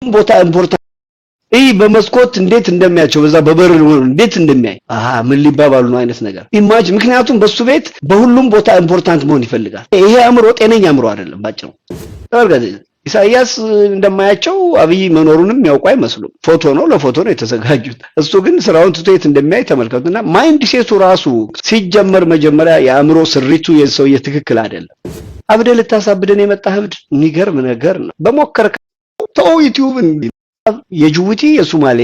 ቦታ ኢምፖርታንት ይህ በመስኮት እንዴት እንደሚያቸው በዛ በበር እንዴት እንደሚያይ አሃ ምን ሊባባሉ ነው አይነት ነገር ኢማጅ ምክንያቱም በሱ ቤት በሁሉም ቦታ ኢምፖርታንት መሆን ይፈልጋል። ይሄ አእምሮ ጤነኛ አእምሮ አይደለም። ባጭሩ ኢሳያስ እንደማያቸው አብይ መኖሩንም የሚያውቁ አይመስሉም። ፎቶ ነው፣ ለፎቶ ነው የተዘጋጁት። እሱ ግን ስራውን ትቶ የት እንደሚያይ ተመልከቱና ማይንድ ሴቱ ራሱ ሲጀመር መጀመሪያ የአእምሮ ስሪቱ የሰውዬ ትክክል አይደለም። አብደ ልታሳብደን የመጣ እብድ የሚገርም ነገር ነው። በሞከር ተው ዩቲዩብ የጅቡቲ የሱማሌ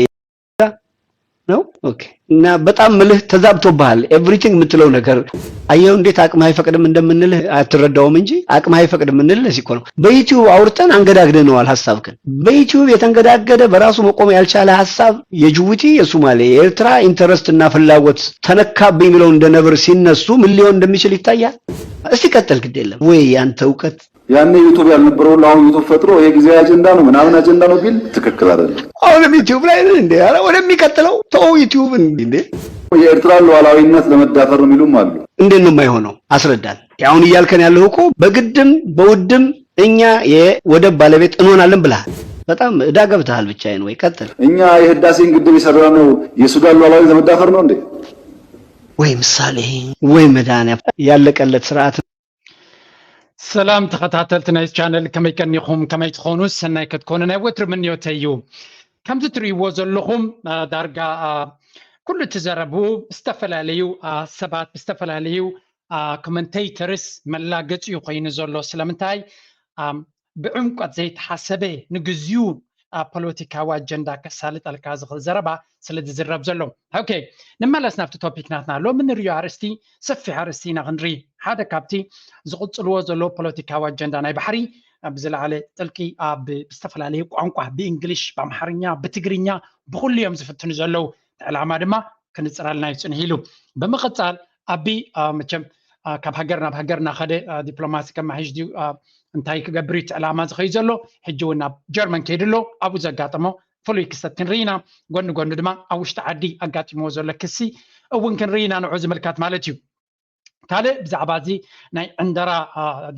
ነው። ኦኬ እና በጣም ምልህ ተዛብቶብሃል። ኤቭሪቲንግ የምትለው ነገር አየው እንዴት አቅም አይፈቅድም እንደምንልህ አትረዳውም እንጂ አቅም አይፈቅድም የምንልህ እኮ ነው። በዩቲዩብ አውርተን አንገዳግደነዋል ሀሳብ ግን በዩቲዩብ የተንገዳገደ በራሱ መቆም ያልቻለ ሀሳብ የጅቡቲ የሱማሌ የኤርትራ ኢንተረስት እና ፍላጎት ተነካብኝ ብለው እንደ ነብር ሲነሱ ምን ሊሆን እንደሚችል ይታያል። እስቲ ቀጥል ግድ የለም ወይ ያንተ እውቀት ያኔ ዩቱብ ያልነበረው ሁሉ አሁን ዩቱብ ፈጥሮ ይሄ ጊዜያዊ አጀንዳ ነው ምናምን አጀንዳ ነው ቢል ትክክል አይደለም። አሁንም ዩቲዩብ ላይ ነን እንዴ? ኧረ ወደሚቀጥለው ተው ዩቲዩብ እንዴ? የኤርትራ ሉዓላዊነት ለመዳፈር ነው የሚሉም አሉ። እንዴት ነው የማይሆነው? አስረዳን። አሁን እያልከን ያለው እኮ በግድም በውድም እኛ የወደብ ባለቤት እንሆናለን ብለሃል። በጣም እዳ ገብተሃል። ብቻዬን ወይ ቀጥል። እኛ የህዳሴን ግድብ የሰራነው የሱዳን ሉዓላዊነት ለመዳፈር ነው እንዴ? ወይ ምሳሌ ወይ መድኃኒዓለም ያለቀለት ስርዓት ሰላም ተኸታተልቲ ናይ ቻነል ከመይ ቀኒኹም ከመይ ትኾኑ ሰናይ ክትኮኑ ናይ ወትሪ ምንዮተይ እዩ። ከምዚ ትርእይዎ ዘለኹም ዳርጋ ኩሉ እቲ ዘረቡ ዝተፈላለዩ ሰባት ብዝተፈላለዩ ኮመንቴተርስ መላገፂ እዩ ኮይኑ ዘሎ። ስለምንታይ ብዕምቆት ዘይተሓሰበ ንግዚኡ ፖለቲካዊ ኣጀንዳ ከሳልጠልካ ዝኽእል ዘረባ ስለ ዝዝረብ ዘሎ። ኦኬ ንመለስ ናብቲ ቶፒክ ናትና ሎሚ ንሪኦ ኣርእስቲ ሰፊሕ ኣርእስቲ ኢና ክንርኢ ሓደ ካብቲ ዝቕፅልዎ ዘለዉ ፖለቲካዊ ኣጀንዳ ናይ ባሕሪ ብዝለዓለ ጥልቂ ብዝተፈላለየ ቋንቋ ብእንግሊሽ ብኣምሓርኛ ብትግርኛ ብኩሉ እዮም ዝፍትኑ ዘለዉ ዕላማ ድማ ክንፅረልና እዩ ፅንሂ ኢሉ ብምቕፃል ኣቢ መቸም ካብ ሃገር ናብ ሃገር እናኸደ ዲፕሎማሲ ከማሕይሽ ድዩ እንታይ ክገብር እዩ እቲ ዕላማ ዝኸዩ ዘሎ ሕጂ እውን ናብ ጀርመን ከይዱ ኣሎ ኣብኡ ዘጋጠሞ ፍሉይ ክስተት ክንርኢ ኢና ጎኒ ጎኒ ድማ ኣብ ውሽጢ ዓዲ ኣጋጢምዎ ዘሎ ክሲ እውን ክንርኢ ኢና ንዑ ዝምልከት ማለት እዩ ካልእ ብዛዕባ እዚ ናይ ዕንደራ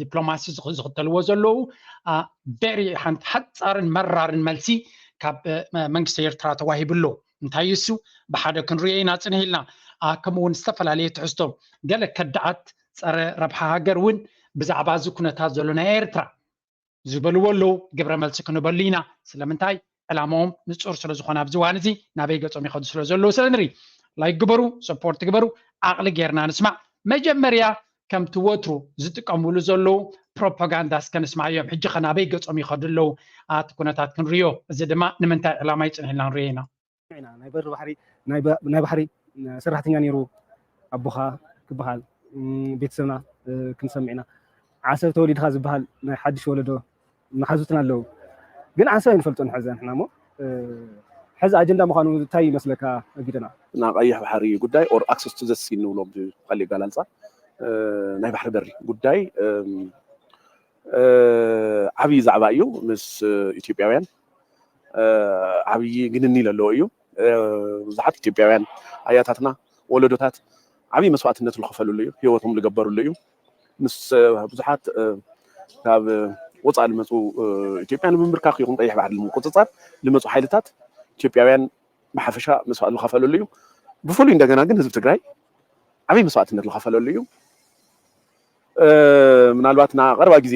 ዲፕሎማሲ ዝኽተልዎ ዘለዉ ቨሪ ሓንቲ ሓፃርን መራርን መልሲ ካብ መንግስቲ ኤርትራ ተዋሂብሎ እንታይ እሱ ብሓደ ክንሪኦ ኢና ፅንህ ኢልና ከምኡ እውን ዝተፈላለየ ትሕዝቶ ገለ ከዳዓት ፀረ ረብሓ ሃገር እውን ብዛዕባ እዚ ኩነታት ዘሎ ናይ ኤርትራ ዝበልዎ ኣለዉ ግብረ መልሲ ክንበሉ ኢና ስለምንታይ ዕላማኦም ንፁር ስለዝኾነ ኣብዚ ዋን እዚ ናበይ ገፆም ይኸዱ ስለ ዘለዉ ስለ ንርኢ ላይክ ግበሩ ሰፖርት ግበሩ ዓቕሊ ጌርና ንስማዕ መጀመርያ ከምቲ ወትሩ ዝጥቀምሉ ዘለዉ ፕሮፓጋንዳ እስከ ንስማዕ እዮም ሕጂ ኸናበይ ገፆም ይኸዱ ኣለዉ ኣቲ ኩነታት ክንሪዮ እዚ ድማ ንምንታይ ዕላማ ይፅንሕልና ንሪኦ ኢና ኢና ናይ በሪ ባሕሪ ናይ ባሕሪ ሰራሕተኛ ነይሩ ኣቦኻ ክበሃል ቤተሰብና ክንሰምዕ ኢና ዓሰብ ተወሊድኻ ዝበሃል ናይ ሓድሽ ወለዶ መሓዙትና ኣለዉ ግን ዓሰብ ኣይንፈልጦን ሕዚ ንሕና እሞ ሕዚ ኣጀንዳ ምዃኑ እንታይ ይመስለካ ኣጊደና እና ቀይሕ ባሕሪ ጉዳይ or access to the sea ንብሎ ብካሊእ ኣገላልፃ ናይ ባሕሪ በሪ ጉዳይ ዓብዪ ዛዕባ እዩ ምስ ኢትዮጵያውያን ዓብዪ ግንኒ ዘለዎ እዩ ብዙሓት ኢትዮጵያውያን ኣያታትና ወለዶታት ዓብዪ መስዋዕትነት ዝኸፈልሉ እዩ ህይወቶም ዝገበርሉ እዩ ምስ ብዙሓት ካብ ወፃእ ዝመፁ ኢትዮጵያ ንምምርካኽ ይኹን ቀይሕ ባሕሪ ንምቁፅፃር ዝመፁ ሓይልታት ኢትዮጵያውያን ብሓፈሻ መስዋዕት ዝኸፈልሉ እዩ ብፍሉይ እንደገና ግን ህዝቢ ትግራይ ዓብዪ መስዋዕትነት ዝኸፈለሉ እዩ ምናልባት ና ቀረባ ግዜ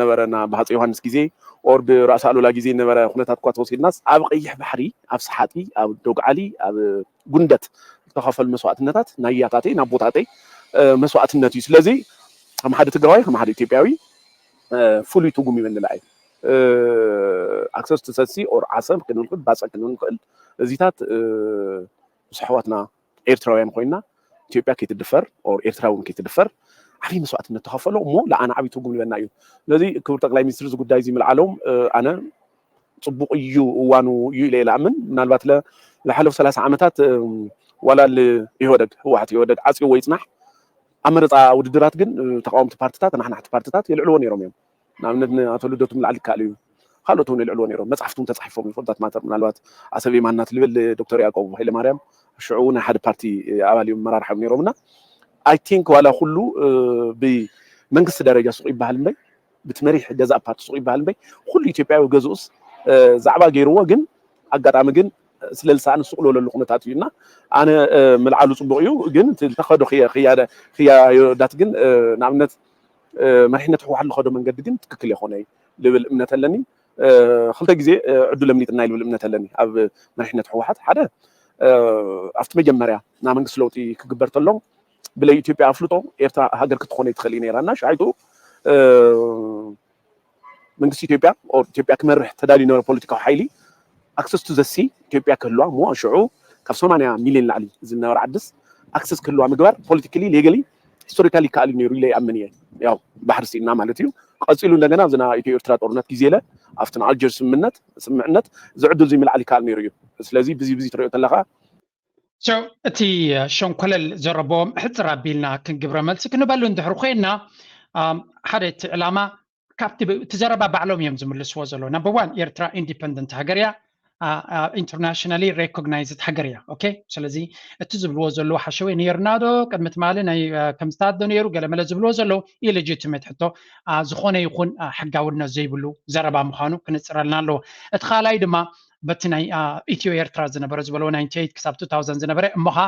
ነበረ ና ብሃፀ ዮሃንስ ግዜ or ብራእሲ ኣሉላ ግዜ ነበረ ኩነታት እኳ ተወሲድናስ ኣብ ቀይሕ ባሕሪ ኣብ ሰሓጢ ኣብ ዶግዓሊ ኣብ ጉንደት ዝተኸፈሉ መስዋዕትነታት ናይ ኣያታተይ ናብ ቦታተይ መስዋዕትነት እዩ ስለዚ ከም ሓደ ትግራዋይ ከም ሓደ ኢትዮጵያዊ ፍሉይ ትርጉም ይበኒ ንዓይ access to the sea or ዓሰብ ክንብል ንኽእል ባፅዕ ክንብል ንኽእል እዚታት ምስ ኣሕዋትና ኤርትራውያን ኮይና ኢትዮጵያ ከይትድፈር or ኤርትራ እውን ከይትድፈር ዓብዪ መስዋዕትነት ተኸፈሎ እሞ ለኣነ ዓብዪ ትርጉም ይበና እዩ ስለዚ ክቡር ጠቅላይ ሚኒስትር እዚ ጉዳይ እዚ ምልዓሎም ኣነ ፅቡቕ እዩ እዋኑ እዩ ኢለ ይለኣምን ምናልባት ለሓለፉ ሰላሳ ዓመታት ዋላ ኢህወደግ ህወሓት ኢህወደግ ዓፅዎ ይፅናሕ ኣብ መረፃ ውድድራት ግን ተቃወምቲ ፓርትታት ናሕናሕቲ ፓርትታት የልዕልዎ ነይሮም እዮም ንኣብነት ንኣቶ ልደቱ ምልዓል ይከኣል እዩ ካልኦት እውን የልዕልዎ ነይሮም መፅሓፍቲ እውን ተፃሒፎም እዩ ፎርዳት ማተር ምናልባት ኣሰብ የማናት ልብል ዶክተር ያዕቆብ ሃይለማርያም ሽዑ እውን ናይ ሓደ ፓርቲ ኣባል እዮም መራርሖም ነይሮም እና I think ዋላ ኩሉ ብመንግስቲ ደረጃ ሱቕ ይበሃል እምበይ ብቲ መሪሕ ገዛእ ፓርቲ ሱቕ ይበሃል እምበይ ኩሉ ኢትዮጵያዊ ገዝኡስ ዛዕባ ገይርዎ፣ ግን ኣጋጣሚ ግን ስለ ዝሰኣነ ስቕ ዝበለሉ ኩነታት እዩ። እና ኣነ ምልዓሉ ፅቡቕ እዩ፣ ግን ተኸዶ ክያዳት ግን ንኣብነት መሪሕነት ህወሓት ዝኸዶ መንገዲ ግን ትክክል የኾነ እዩ ልብል እምነት ኣለኒ። ክልተ ግዜ ዕዱል ኣምሊጥና እዩ ልብል እምነት ኣለኒ ኣብ መሪሕነት ህወሓት። ሓደ ኣብቲ መጀመርያ ናይ መንግስቲ ለውጢ ክግበር ተሎ ብለይ ኢትዮጵያ ኣፍልጦ ኤርትራ ሃገር ክትኾነ ይትኽእል እዩ ነይራ። እና ሻይቱ መንግስቲ ኢትዮጵያ ኢትዮጵያ ክመርሕ ተዳልዩ ነበረ ፖለቲካዊ ሓይሊ ኣክሰስ ቱ ዘሲ ኢትዮጵያ ክህልዋ እሞ ሽዑ ካብ ሰማንያ ሚሊዮን ላዕሊ ዝነበረ ዓድስ ኣክሰስ ክህልዋ ምግባር ፖለቲካሊ ሌጋሊ ሂስቶሪካሊ ይከኣል እዩ ነይሩ ኢለ ይኣምን እየ። ያው ባሕሪ ስኢንና ማለት እዩ። ቀፂሉ እንደገና እዚ ናይ ኢትዮ ኤርትራ ጦርነት ግዜ ለ ኣብቲ ናይ ኣልጀር ስምምነት ስምምዕነት ዝዕድል እዚ ምልዓል ይከኣል ነይሩ እዩ። ስለዚ ብዚ ብዚ ትሪኦ ተለካ እቲ ሸንኮለል ዘረቦም ሕፅር ኣቢልና ክንግብረ መልሲ ክንበሉ እንድሕር ኮይና ሓደ እቲ ዕላማ ካብቲ እቲ ዘረባ ባዕሎም እዮም ዝምልስዎ ዘለዉ። ናምበር ዋን ኤርትራ ኢንዲፐንደንት ሃገር እያ፣ ኢንተርናሽናሊ ሬኮግናይዝድ ሃገር እያ። ኦኬ፣ ስለዚ እቲ ዝብልዎ ዘለዉ ሓሸወይ ነይርና ዶ ቅድሚ ትማሊ ናይ ከምዝታት ዶ ነይሩ ገለመለ ዝብልዎ ዘለዉ ኢሌጂቲሜት ሕቶ ዝኾነ ይኹን ሕጋውነት ዘይብሉ ዘረባ ምዃኑ ክንፅረልና ኣለዎ። እቲ ካልኣይ ድማ በቲ ናይ ኢትዮ ኤርትራ ዝነበረ ዝበለዎ ናይንቲ ኤይት ክሳብ ቱ ታውዘንድ ዝነበረ እሞኻ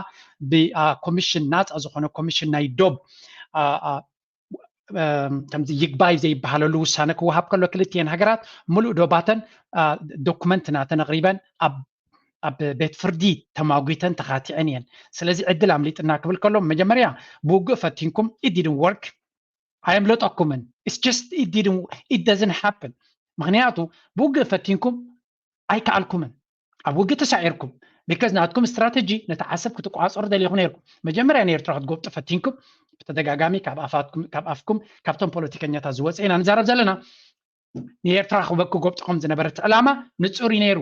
ብኮሚሽን ናፃ ዝኾነ ኮሚሽን ናይ ዶብ ከምዚ ይግባይ ዘይበሃለሉ ውሳነ ክወሃብ ከሎ ክልቲኤን ሃገራት ሙሉእ ዶባተን ዶኩመንት ናተን ኣቕሪበን ኣብ ኣብ ቤት ፍርዲ ተማጒተን ተኻቲዐን እየን። ስለዚ ዕድል ኣምሊጥና ክብል ከሎ መጀመርያ ብውግእ ፈቲንኩም it didn't work ኣየምለጠኩምን። It's just it didn't it doesn't happen። ምክንያቱ ብውግእ ፈቲንኩም ኣይከኣልኩምን። ኣብ ውግእ ተሳዒርኩም because ናትኩም ስትራተጂ ነቲ ዓሰብ ክትቋፀሩ ደሊኹም ነይርኩም። መጀመርያ ንኤርትራ ክትጎብጡ ፈቲንኩም ብተደጋጋሚ ካብ ኣፋትኩም ካብ ኣፍኩም ካብቶም ፖለቲከኛታት ዝወፀ ኢና ንዛረብ ዘለና። ንኤርትራ ክበ- ክጎብጥኹም ዝነበረ እቲ ዕላማ ንፁር እዩ ነይሩ።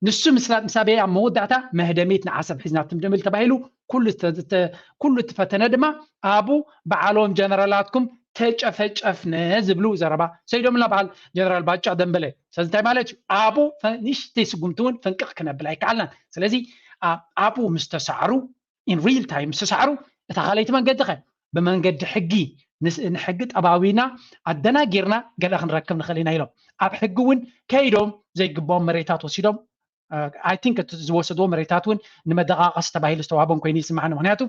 ንሱ ምስ ምስ ኣበየ ኣብ መወዳእታ መህደሚት ንዓሰብ ሒዝና ትምድምል ተባሂሉ ኩሉ ዝተ- ዝተ- ኩሉ እቲ ፈተነ ድማ ኣብኡ በዓሎም ጀነራላትኩም ተጨፈጨፍነ ዝብሉ ዘረባ ሰይዶምና በዓል ጀነራል ባጫ ደንበለ። ስለዚ እንታይ ማለት እዩ? ኣብኡ ፈ- ንእሽተይ ስጉምቲ እውን ፈንቅቕ ክነብል ኣይከኣልናን። ስለዚ ኣ- ኣብኡ ምስ ተሳዕሩ in real time ምስ ተሳዕሩ እታ ካልኣይቲ መንገዲ ኸ ብመንገዲ ሕጊ ንስ- ንሕጊ ጠባዊና ኣደናጊርና ገለ ክንረክብ ንኽእል ኢና ኢሎም ኣብ ሕጊ እውን ከይዶም ዘይግብኦም መሬታት ወሲዶም I think እቲ ዝወሰድዎ መሬታት እውን ንመደቃቐሲ ተባሂሉ ዝተዋህቦም ኮይኑ ይስማዓኒ። ምክንያቱ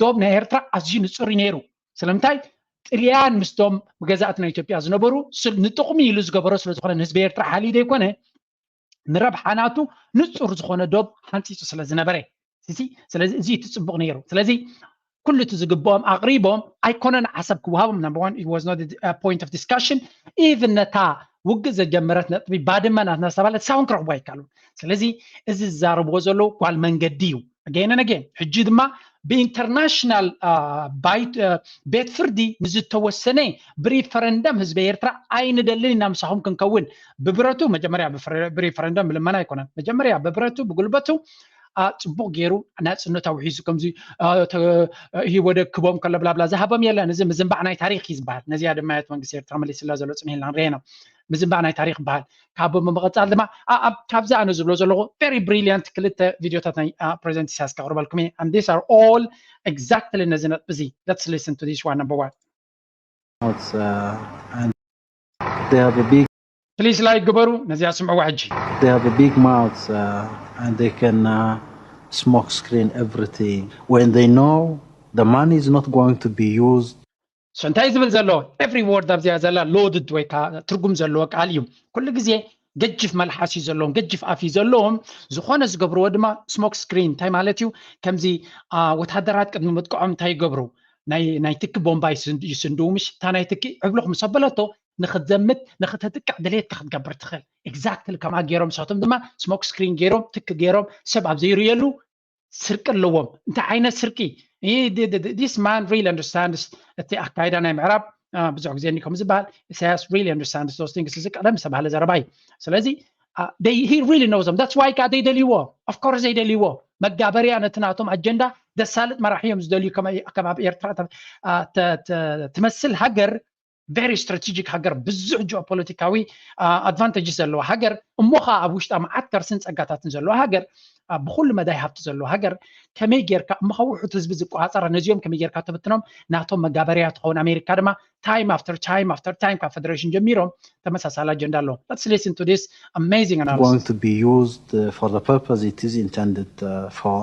ዶብ ናይ ኤርትራ ኣዝዩ ንፁር እዩ ነይሩ። ስለምንታይ ጥልያን ምስቶም ገዛእቲ ናይ ኢትዮጵያ ዝነበሩ ስል- ንጥቕሚ ኢሉ ዝገበሮ ስለዝኾነ ንህዝቢ ኤርትራ ሓልዩ ዘይኮነ ንረብሓ ናቱ ንፁር ዝኾነ ዶብ ሓንፂፁ ስለ ዝነበረ እዚ ስለዚ እዚ እቲ ፅቡቕ ነይሩ። ስለዚ ኩሉ እቲ ዝግብኦም ኣቕሪቦም ኣይኮነን ዓሰብ ክወሃቦም number one it was not a point of discussion even ነታ ውግእ ዘጀመረት ነጥቢ ባድመ ናትና ዝተባህለት ሳውን ክረኽቦ ኣይከኣሉን። ስለዚ እዚ ዝዛረብዎ ዘለዉ ጓል መንገዲ እዩ። Again and again ሕጂ ድማ ብኢንተርናሽናል ቤት ፍርዲ ንዝተወሰነ ብሪፈረንደም ህዝቢ ኤርትራ ኣይንደልን ኢና ምሳኹም ክንከውን ብብረቱ መጀመርያ ብሪፈረንደም ብልመና ኣይኮነን መጀመርያ ብብረቱ ብጉልበቱ ፅቡቕ ገይሩ ናፅነቱ ኣውሒሱ ከምዚ ወደ ክቦም ከሎ ብላብላ ዝሃቦም የለን። እዚ ምዝንባዕ ናይ ታሪክ እዩ ዝበሃል። ነዚኣ ድማ ያት መንግስቲ ኤርትራ መሊስላ ዘሎ ፅንሂልና ንሪኤና ምዝንባዕ ናይ ታሪክ ይበሃል። ካብ ብምቕፃል ድማ ካብዚ ኣነ ዝብሎ ዘለኹ very brilliant ክልተ ቪድዮታት ናይ ፕሬዚደንት ኢሳያስ ከቕርበልኩም እየ and these are all exactly ነዚ ነጥቢ እዚ let's listen to this one number one They have a big please like ግበሩ ነዚኣ ስምዕዋ ሕጂ they have a big mouth uh, and they can uh, smoke screen everything when they know the money is not going to be used so እንታይ ዝብል ዘሎ every word ኣብዚኣ ዘላ loaded ወይ ከዓ ትርጉም ዘለዎ ቃል እዩ። ኩሉ ግዜ ገጅፍ መልሓስ እዩ ዘለዎም፣ ገጅፍ ኣፍ እዩ ዘለዎም። ዝኾነ ዝገብርዎ ድማ ስሞክ ስክሪን እንታይ ማለት እዩ? ከምዚ ወታደራት ቅድሚ ምጥቅዖም እንታይ ይገብሩ? ናይ ትኪ ቦምባ ይስንድዉ ምሽ? እታ ናይ ትኪ ዕብልኽ ምስ ኣበለቶ ንክትዘምት ንክተጥቅዕ ድሌትካ ክትገብር ትኽእል። ኤግዛክትሊ ከምኣ ገይሮም ንሳቶም ድማ ስሞክ ስክሪን ገይሮም ትኪ ገይሮም ሰብ ኣብ ዘይርእየሉ ስርቂ ኣለዎም። እንታይ ዓይነት ስርቂ? This man really understands እቲ ኣካይዳ ናይ ምዕራብ ብዙሕ ግዜ እንዲ ከም ዝበሃል ኢሳያስ really understands those things እዚ ቀደም ዝተባህለ ዘረባ እዩ። ስለዚ he really knows them that's why ከዓ ደይደልይዎ of course ዘይደልይዎ መጋበርያ ነቲ ናቶም ኣጀንዳ ዘሳልጥ መራሒ እዮም ዝደልዩ። ከም ኣብ ኤርትራ ትመስል ሃገር very strategic ሃገር፣ ብዙሕ ጂኦፖለቲካዊ advantages ዘለዋ ሃገር፣ እሞ ኸዓ ኣብ ውሽጣ መዓት ከርስን ጸጋታትን ዘለዋ ሃገር፣ ብኩሉ መዳይ ሃብቲ ዘለዋ ሃገር፣ ከመይ ጌርካ እሞ ኸዓ ውሑድ ህዝቢ ዝቆጻጸራ፣ ነዚኦም ከመይ ጌርካ ትብትኖም፣ ናቶም መጋበርያ ትኸውን። ኣሜሪካ ድማ time after time after time ካብ ፌደሬሽን ጀሚሮም ተመሳሳሊ ኣጀንዳ ኣለዎም። Let's listen to this amazing analysis. going to be used uh, for the purpose it is intended uh, for,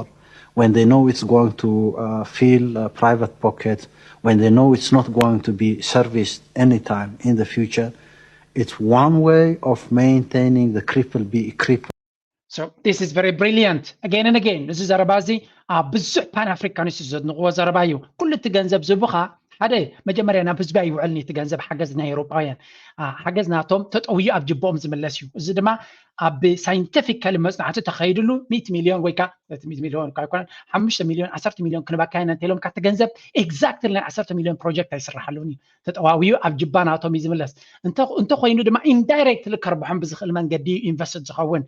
when they know it's going to uh, fill a private pocket, when they know it's not going to be serviced anytime in the future, it's one way of maintaining the cripple be cripple. So this is very brilliant. Again and again, እዚ ዘረባ እዚ ኣብ ብዙሕ ፓን ኣፍሪካኒስት ዘድንቕዎ ዘረባ እዩ። ኩሉ እቲ ገንዘብ ዝህቡኻ ሓደ መጀመርያ ናብ ህዝቢ ኣይውዕልን፣ እቲ ገንዘብ ሓገዝ ናይ ኤውሮጳውያን፣ ሓገዝ ናቶም ተጠውዩ ኣብ ጅቦኦም ዝምለስ እዩ። እዚ ድማ ኣብ ሳይንቲፊካሊ መፅናዕቲ ተኸይድሉ ሚእቲ ሚልዮን ወይ ከዓ ሚልዮን ኣይኮነን፣ ሓሙሽተ ሚልዮን፣ ዓሰርተ ሚልዮን ክንበካ ኢና እንተኢሎም ካብቲ ገንዘብ ኤግዛክትሊ ናይ ዓሰርተ ሚልዮን ፕሮጀክት ኣይስራሓሉን እዩ። ተጠዋውዩ ኣብ ጅባ ናቶም እዩ ዝምለስ። እንተኮይኑ ድማ ኢንዳይሬክትሊ ከርብሖም ብዝኽእል መንገዲ ኢንቨስት ዝኸውን።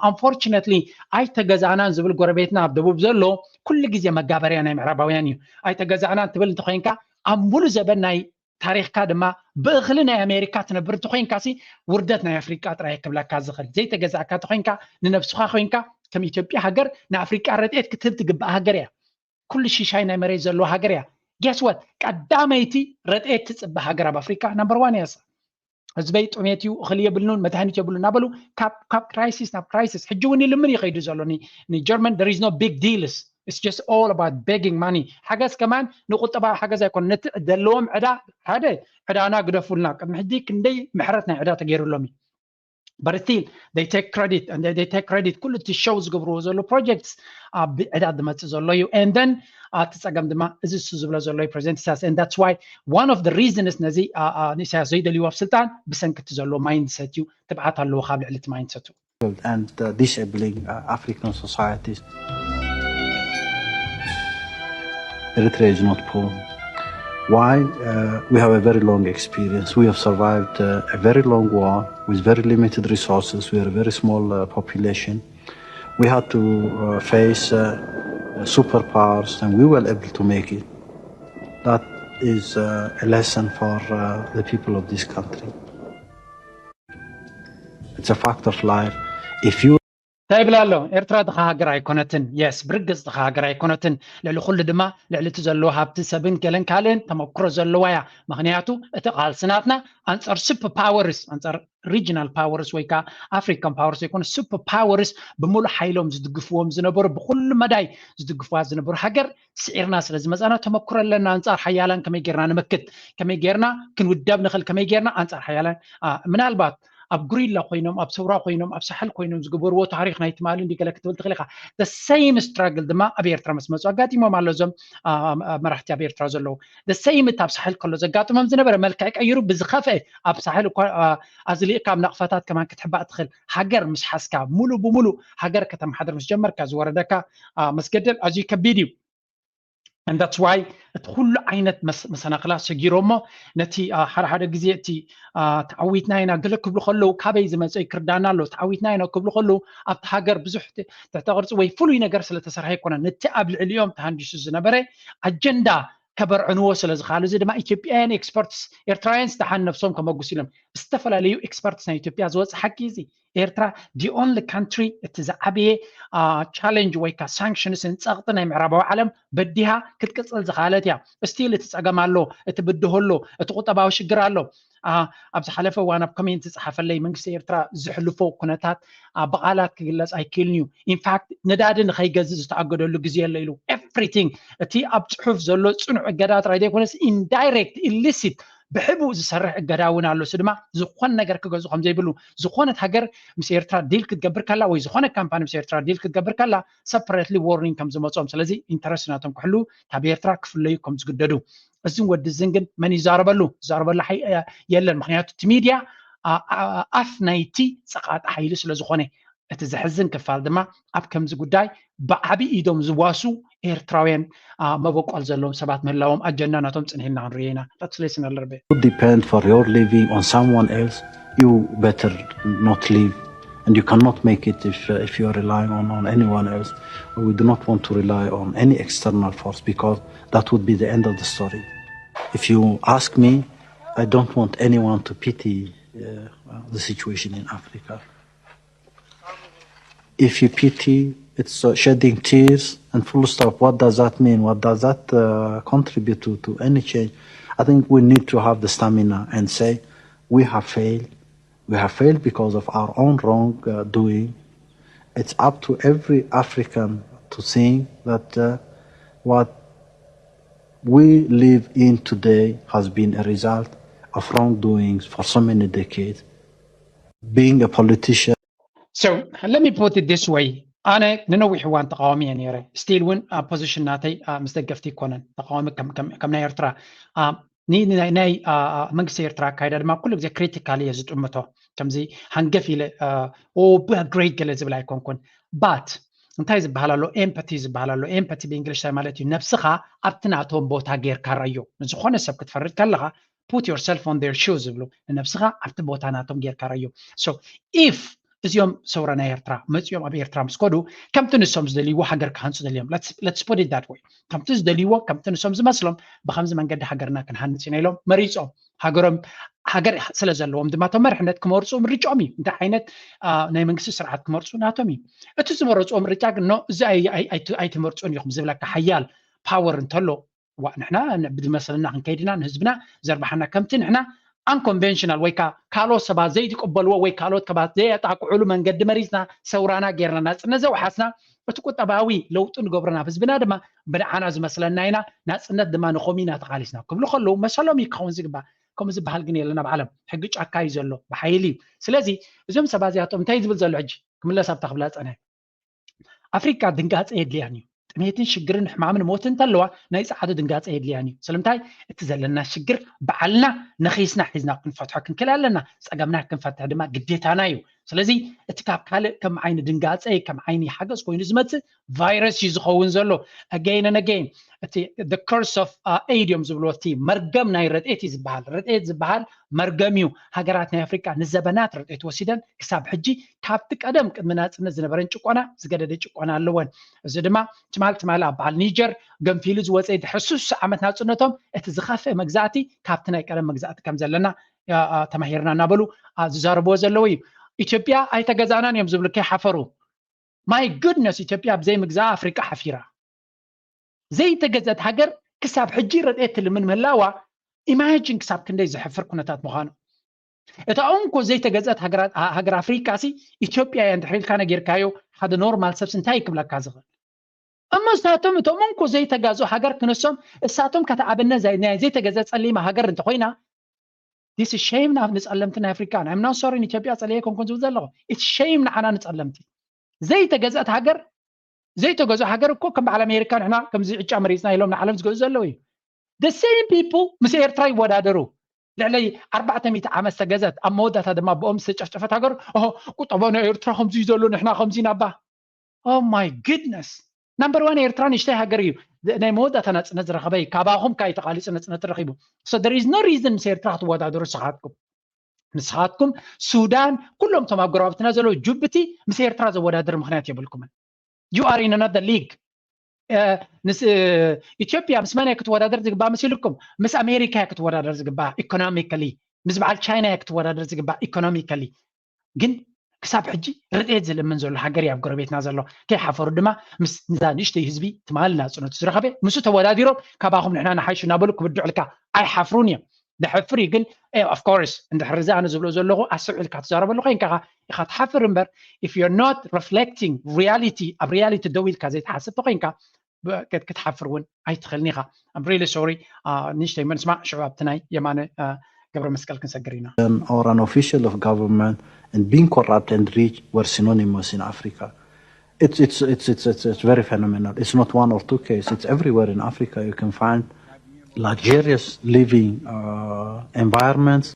ኣንፎርችነትሊ ኣይተገዛእናን ዝብል ጎረቤትና ኣብ ደቡብ ዘሎ ኩሉ ግዜ መጋበርያ ናይ ምዕራባውያን እዩ። ኣይተገዛእናን ትብል እንተኮይንካ ኣብ ሙሉ ዘበን ናይ ታሪኽካ ድማ ብእኽሊ ናይ ኣሜሪካ ትነብር እንተኮይንካ ሲ ውርደት ናይ ኣፍሪቃ ጥራይ ክብለካ ዝኽእል። ዘይተገዛእካ እንተኮይንካ ንነብስኻ ኮይንካ ከም ኢትዮጵያ ሃገር ንኣፍሪቃ ረድኤት ክትህብ ትግባእ ሃገር እያ። ኩሉ ሽሻይ ናይ መሬት ዘለዎ ሃገር እያ። Guess what? ቀዳመይቲ ረድኤት ትጽበ ሃገር ኣብ ኣፍሪቃ ናምበር ዋን እያ። ህዝበይ ጥሜት እዩ፣ እኽሊ የብልኑን፣ መድሃኒት የብሉ እናበሉ ካብ ካብ ክራይሲስ ናብ ክራይሲስ። ሕጂ እውን ይልምን ይኸይዱ ዘሎ ንጀርመን። There is no big deals, it's just all about begging money. ሓገዝ ከማን ንቁጠባ ሓገዝ ኣይኮነ፣ ነቲ ዘለዎም ዕዳ ሓደ ዕዳና ግደፉልና። ቅድሚ ሕጂ ክንደይ ምሕረት ናይ ዕዳ ተገይሩሎም እዩ። But still they take credit and they take credit ኩሉ እቲ ሸው ዝገብርዎ ዘሎ ፕሮጀክትስ ኣብ ዕዳ ዝመፅእ ዘሎ እዩ። And then እቲ ፀገም ድማ እዚ እሱ ዝብሎ ዘሎ ፕሬዚደንት ኢሳያስ። And that's why one of the reasons ነዚ ንኢሳያስ ዘይደልይዎ ኣብ ስልጣን ብሰንኪ እቲ ዘሎ ማይንድሰት እዩ። ትብዓት ኣለዎ ካብ ልዕሊ እቲ ማይንድሰቱ። and uh, disabling uh, African societies. Eritrea is not poor. Why? Uh, we have a very long experience. We have survived uh, a very long war with very limited resources. We are a very small uh, population. We had to uh, face uh, uh, superpowers, and we were able to make it. That is uh, a lesson for uh, the people of this country. It's a fact of life. If you እንታይ ይብል ኣሎ? ኤርትራ ድኻ ሃገር ኣይኮነትን። የስ፣ ብርግጽ ድኻ ሃገር ኣይኮነትን። ልዕሊ ኩሉ ድማ ልዕሊ እቲ ዘለዎ ሃብቲ ሰብን ገለን ካልእን ተመክሮ ዘለዋ እያ። ምኽንያቱ እቲ ቃልሲ ናትና ኣንጻር ሱፐር ፓወርስ፣ ኣንጻር ሪጅናል ፓወርስ ወይ ከዓ ኣፍሪካን ፓወርስ ዘይኮነ ሱፐር ፓወርስ ብምሉእ ሓይሎም ዝድግፍዎም ዝነበሩ፣ ብኩሉ መዳይ ዝድግፍዋ ዝነበሩ ሃገር ስዒርና ስለ ዝመጻና ተመክሮ ኣለና። ኣንጻር ሓያላን ከመይ ጌርና ንምክት፣ ከመይ ጌርና ክንውደብ ንኽእል፣ ከመይ ጌርና ኣንጻር ሓያላን ምናልባት ኣብ ጉሪላ ኮይኖም ኣብ ሰውራ ኮይኖም ኣብ ሳሕል ኮይኖም ዝገበርዎ ታሪኽ ናይ ትማሊ እንዲ ገለ ክትብል ትኽእል ኢኻ። The same struggle ድማ ኣብ ኤርትራ ምስ መፁ ኣጋጢሞም ኣሎ። እዞም መራሕቲ ኣብ ኤርትራ ዘለዉ the same እቲ ኣብ ሳሕል ከሎ ዘጋጥሞም ዝነበረ መልክዕ ቀይሩ ብዝኸፍአ ኣብ ሳሕል እኳ ኣዝሊእካ ኣብ ናቕፋታት ከማን ክትሕባእ ትኽእል። ሃገር ምስ ሓዝካ ሙሉ ብሙሉ ሃገር ከተመሓድር ምስ ጀመርካ ዝወረደካ መስገደል ኣዝዩ ከቢድ እዩ። And that's why እቲ ኩሉ ዓይነት መሰናክላት ሰጊሮሞ ነቲ ሓደ ሓደ ግዜ እቲ ተዓዊትና ኢና ገለ ክብሉ ከለዉ ካበይ ዝመፀ ክርዳና ኣሎ። ተዓዊትና ኢና ክብሉ ከለዉ ኣብቲ ሃገር ብዙሕ ትሕተ ቅርፂ ወይ ፍሉይ ነገር ስለተሰርሐ ኣይኮነን። ነቲ ኣብ ልዕሊኦም ተሃንዲሱ ዝነበረ ኣጀንዳ ከበርዕንዎ ስለ ዝኽኣሉ፣ እዚ ድማ ኢትዮጵያውያን ኤክስፐርትስ ኤርትራውያን ዝተሓን ነብሶም ከመጉስ ኢሎም ዝተፈላለዩ ኤክስፐርትስ ናይ ኢትዮጵያ ዝወፀ ሓቂ እዚ። ኤርትራ the only country እቲ ዝዓበየ ቻለንጅ ወይ ከዓ ሳንክሽንስን ፀቕጢ ናይ ምዕራባዊ ዓለም በዲሃ ክትቅፅል ዝኽኣለት እያ። ስቲል እቲ ፀገም ኣሎ፣ እቲ ብድሆ ኣሎ፣ እቲ ቁጠባዊ ሽግር ኣሎ። ኣብ ዝሓለፈ እዋን ኣብ ኮሜንት ዝፀሓፈለይ መንግስቲ ኤርትራ ዝሕልፎ ኩነታት ብቓላት ክግለፅ ኣይክእልን እዩ። ኢንፋክት ነዳዲ ንኸይገዝእ ዝተኣገደሉ ግዜ ኣሎ ኢሉ። ኤቭሪቲንግ እቲ ኣብ ፅሑፍ ዘሎ ፅኑዕ እገዳ ጥራይ ዘይኮነስ ኢንዳይሬክት ኢሊሲት ብሕቡእ ዝሰርሕ እገዳ እውን ኣሎ። እሱ ድማ ዝኾነ ነገር ክገዝኡ ከም ዘይብሉ፣ ዝኾነት ሃገር ምስ ኤርትራ ዲል ክትገብር ከላ ወይ ዝኾነ ካምፓኒ ምስ ኤርትራ ዲል ክትገብር ከላ ሰፐሬትሊ ዎርኒንግ ከም ዝመፅኦም፣ ስለዚ ኢንተረስት ናቶም ክሕሉ ካብ ኤርትራ ክፍለዩ ከም ዝግደዱ። እዝን ወዲ እዝን ግን መን ይዛረበሉ? ዝዛረበሉ የለን። ምክንያቱ እቲ ሚድያ ኣፍ ናይቲ ፀቓጢ ሓይሊ ስለ ዝኾነ። እቲ ዘሕዝን ክፋል ድማ ኣብ ከምዚ ጉዳይ ብዓቢ ኢዶም ዝዋሱ ኤርትራውያን መበቆል ዘለዎም ሰባት ምህላዎም ኣጀንዳ ናቶም ፅንሒልና ክንሪኦ ኢና። Let's listen a little bit. Depend for your living on someone else, you better not live. And you cannot make it if, uh, if you are relying on, on anyone else. We do not want to rely on any external force because that would be the end of the story. If you ask me, I don't want anyone to pity uh, the situation in Africa. If you pity, it's uh, shedding tears and full stop. What does that mean? What does that uh, contribute to, to any change? I think we need to have the stamina and say, we have failed. We have failed because of our own wrongdoing. It's up to every African to think that uh, what we live in today has been a result of wrongdoings for so many decades. Being a politician. So let me put it this way. ኣነ ንነዊሕ እዋን ተቃዋሚ እየ ነይረ። ስቲል እውን ኣብ ፖዚሽን ናተይ ምስ ደገፍቲ ይኮነን ተቃዋሚ ከም ናይ ኤርትራ ናይ መንግስቲ ኤርትራ ኣካይዳ ድማ ኩሉ ግዜ ክሪቲካል እየ ዝጥምቶ። ከምዚ ሃንገፍ ኢለ ግሬት ገለ ዝብል ኣይኮንኩን። ባት እንታይ ዝበሃል ኣሎ? ኤምፓቲ ዝበሃል ኣሎ። ኤምፓቲ ብእንግሊሽ እንታይ ማለት እዩ? ነብስኻ ኣብቲ ናቶም ቦታ ጌርካ ረዮ። ንዝኾነ ሰብ ክትፈርድ ከለኻ put yourself on their shoes ዝብሉ፣ ንነብስኻ ኣብቲ ቦታ ናቶም ጌርካ ረዮ። So if እዚኦም ሰውራ ናይ ኤርትራ መፂኦም ኣብ ኤርትራ ምስ ከዱ ከምቲ ንሶም ዝደልይዎ ሃገር ክሃንፁ ደልዮም። Let's put it that way። ከምቲ ዝደልይዎ ከምቲ ንሶም ዝመስሎም ብከምዚ መንገዲ ሃገርና ክንሃንፅ ኢና ኢሎም መሪፆም ሃገሮም ሃገር ስለ ዘለዎም ድማ እቶም መርሕነት ክመርፁ ምርጫኦም እዩ። እንታይ ዓይነት ናይ መንግስቲ ስርዓት ክመርፁ ናቶም እዩ። እቲ ዝመረፅዎ ምርጫ ግን no እዚ ኣይትመርፁን ኢኹም ዝብለካ ሓያል ፓወር እንተሎ ዋ ንሕና ብዝመሰለና ክንከይድና ንህዝብና ዘርባሓና ከምቲ ንሕና unconventional ወይ ከዓ ካልኦት ሰባት ዘይትቀበልዎ ወይ ካልኦት ሰባት ዘየጣቅዕሉ መንገዲ መሪፅና ሰውራና ጌርና ናፅነት ዘውሓስና እቲ ቁጠባዊ ለውጢ ንገብሮ ናብ ህዝብና ድማ ብንዓና ዝመስለና ኢና ናፅነት ድማ ንኸምኡ ኢና ተቓሊስና ክብሉ ከለዉ መሰሎም እዩ ክኸውን ዝግባእ። ከምኡ ዝበሃል ግን የለን ኣብ ዓለም ሕጊ ጫካ እዩ ዘሎ ብሓይሊ እዩ። ስለዚ እዞም ሰባት እዚኣቶም እንታይ ዝብል ዘሎ ሕጂ ክምለስ ኣብታ ክብላ ፀነ ኣፍሪካ ድንጋፀ የድልያን እዩ። ጥሜትን ሽግርን ሕማምን ሞትን እንተለዋ ናይ ፀዓዱ ድንጋፀ የድልያን እዩ። ስለምንታይ እቲ ዘለና ሽግር በዓልና ነኺስና ሒዝና ክንፈትሖ ክንክእል ኣለና። ፀገምና ክንፈትሕ ድማ ግዴታና እዩ። ስለዚ እቲ ካብ ካልእ ከም ዓይኒ ድንጋፀ ከም ዓይኒ ሓገዝ ኮይኑ ዝመፅእ ቫይረስ እዩ ዝኸውን ዘሎ። Again and again እቲ the curse of aid እዮም ዝብልዎ። እቲ መርገም ናይ ረድኤት እዩ ዝበሃል። ረድኤት ዝበሃል መርገም እዩ። ሃገራት ናይ ኣፍሪካ ንዘበናት ረድኤት ወሲደን ክሳብ ሕጂ ካብቲ ቀደም ቅድሚ ናፅነት ዝነበረን ጭቆና ዝገደደ ጭቆና ኣለወን። እዚ ድማ ትማል ትማል ኣብ በዓል ኒጀር ገንፊሉ ዝወፀ ድሕሪ ስሱ ዓመት ናፅነቶም እቲ ዝኸፍእ መግዛእቲ ካብቲ ናይ ቀደም መግዛእቲ ከም ዘለና ተማሂርና እናበሉ ዝዛረብዎ ዘለዉ እዩ። ኢትዮጵያ ኣይተገዛእናን እዮም ዝብሉ ከይሓፈሩ። My goodness ኢትዮጵያ ብዘይ ምግዛእ ኣፍሪቃ ሓፊራ። ዘይተገዘት ሃገር ክሳብ ሕጂ ረድኤት ትልምን ምህላዋ ኢማጂን ክሳብ ክንደይ ዘሕፍር ኩነታት ምዃኑ። እታ እንኮ ዘይተገዘት ሃገር ኣፍሪቃ ሲ ኢትዮጵያ እያ እንድሕር ኢልካ ነጊርካዮ ሓደ ኖርማል ሰብሲ እንታይ ክብለካ ዝኽእል? እሞ እሳቶም እቶም እንኮ ዘይተጋዝኡ ሃገር ክነሶም እሳቶም ከተኣብነ ናይ ዘይተገዘ ጸሊማ ሃገር እንተኮይና this shame ንጸለምቲ ናይ ኣፍሪቃ። I'm not sorry ንኢትዮጵያ ጸሊየ ኮንኩን ዝብል ዘለኹ it's shame ንዓና ንጸለምቲ። ዘይተገዘት ሃገር ዘይተገዝኦ ሃገር እኮ ከም በዓል ኣሜሪካ ንሕና ከምዚ ዕጫ መሪፅና ኢሎም ንዓለም ዝገዙ ዘለዉ እዩ። The same people ምስ ኤርትራ ይወዳደሩ። ልዕሊ ኣርባዕተ ሚእቲ ዓመት ዝተገዘት ኣብ መወዳእታ ድማ ብኦም ዝተጨፍጨፈት ሃገር ቁጠባ ናይ ኤርትራ ከምዚ እዩ ዘሎ ንሕና ከምዚ ናባ Oh my goodness number one ኤርትራ ንሽተይ ሃገር እዩ። ናይ መወዳእታ ናፅነት ዝረኸበ እዩ። ካባኹም ካይ ተቃሊፁ ናፅነት ረኺቡ። So there is no reason ምስ ኤርትራ ክትወዳደሩ ንስኻትኩም ንስኻትኩም ሱዳን ኩሎም እቶም ኣብ ጎረባብትና ዘለዉ ጅቡቲ ምስ ኤርትራ ዘወዳድር ምክንያት የብልኩምን። You are in another league። ኢትዮጵያ ምስ መን ክትወዳደር ዝግባእ መሲልኩም? ምስ ኣሜሪካ ክትወዳደር ዝግባእ ኢኮኖሚካሊ፣ ምስ በዓል ቻይና ክትወዳደር ዝግባእ ኢኮኖሚካሊ። ግን ክሳብ ሕጂ ርድኤት ዝልምን ዘሎ ሃገር ኣብ ጎረቤትና ዘሎ ከይሓፈሩ ድማ ምስ ንዛ ንእሽተይ ህዝቢ ትማሊ ናፅነቱ ዝረኸበ ምስ ተወዳዲሮም ካባኹም ንሕና ንሓይሹ እናበሉ ክብድዑልካ ኣይሓፍሩን እዮም። ደሕፍር እዩ ግን of course እንድሕር እዚ ኣነ ዝብሎ ዘለኹ ኣስብ ኢልካ ትዛረበሉ ኮይንካ ኢኻ ትሓፍር እምበር if you're not reflecting reality ኣብ reality ደው ኢልካ ዘይትሓስብ ተኮይንካ ክትሓፍር እውን ኣይትኽእልን ኢኻ። I'm really sorry ንእሽተይ መንስማዕ ሽዑ ኣብቲ ናይ የማነ ገብረ መስቀል ክንሰግር ኢና። Or an official of government and being corrupt and rich were synonymous in Africa. It's, it's, it's, it's, it's, it's very phenomenal. It's not one or two cases. It's everywhere in Africa. You can find luxurious living uh, environments.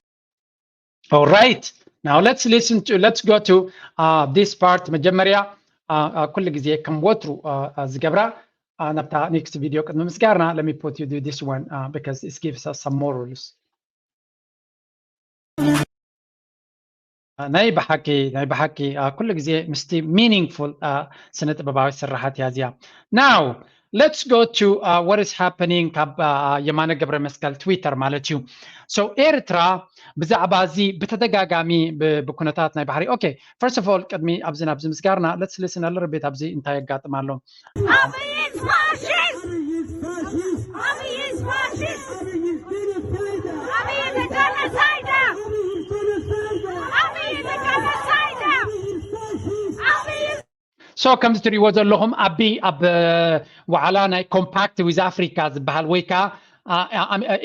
All right. Now let's listen to, let's go to uh, this part. መጀመርያ ኩሉ ግዜ ከም ወትሩ ዝገብራ ናብታ next video ቅድሚ ምስጋርና let me put you do this one uh, because it gives us some morals. ናይ ብሓቂ ናይ ብሓቂ ኩሉ ግዜ ምስቲ meaningful ስነ ጥበባዊ ስራሓት እያ እዚኣ። Now Let's go to uh, what is happening ካብ uh, የማነ ገብረ መስቀል ትዊተር ማለት እዩ። So ኤርትራ ብዛዕባ እዚ ብተደጋጋሚ ብኩነታት ናይ ባሕሪ okay, first of all ቅድሚ ኣብዚ ናብዚ ምስጋርና let's listen a little bit ኣብዚ እንታይ የጋጥም ኣሎ። So ከምዚ ትሪእዎ ዘለኹም ኣቢ ኣብ ዋዕላ ናይ ኮምፓክት ዊዝ ኣፍሪካ ዝበሃል ወይ ከዓ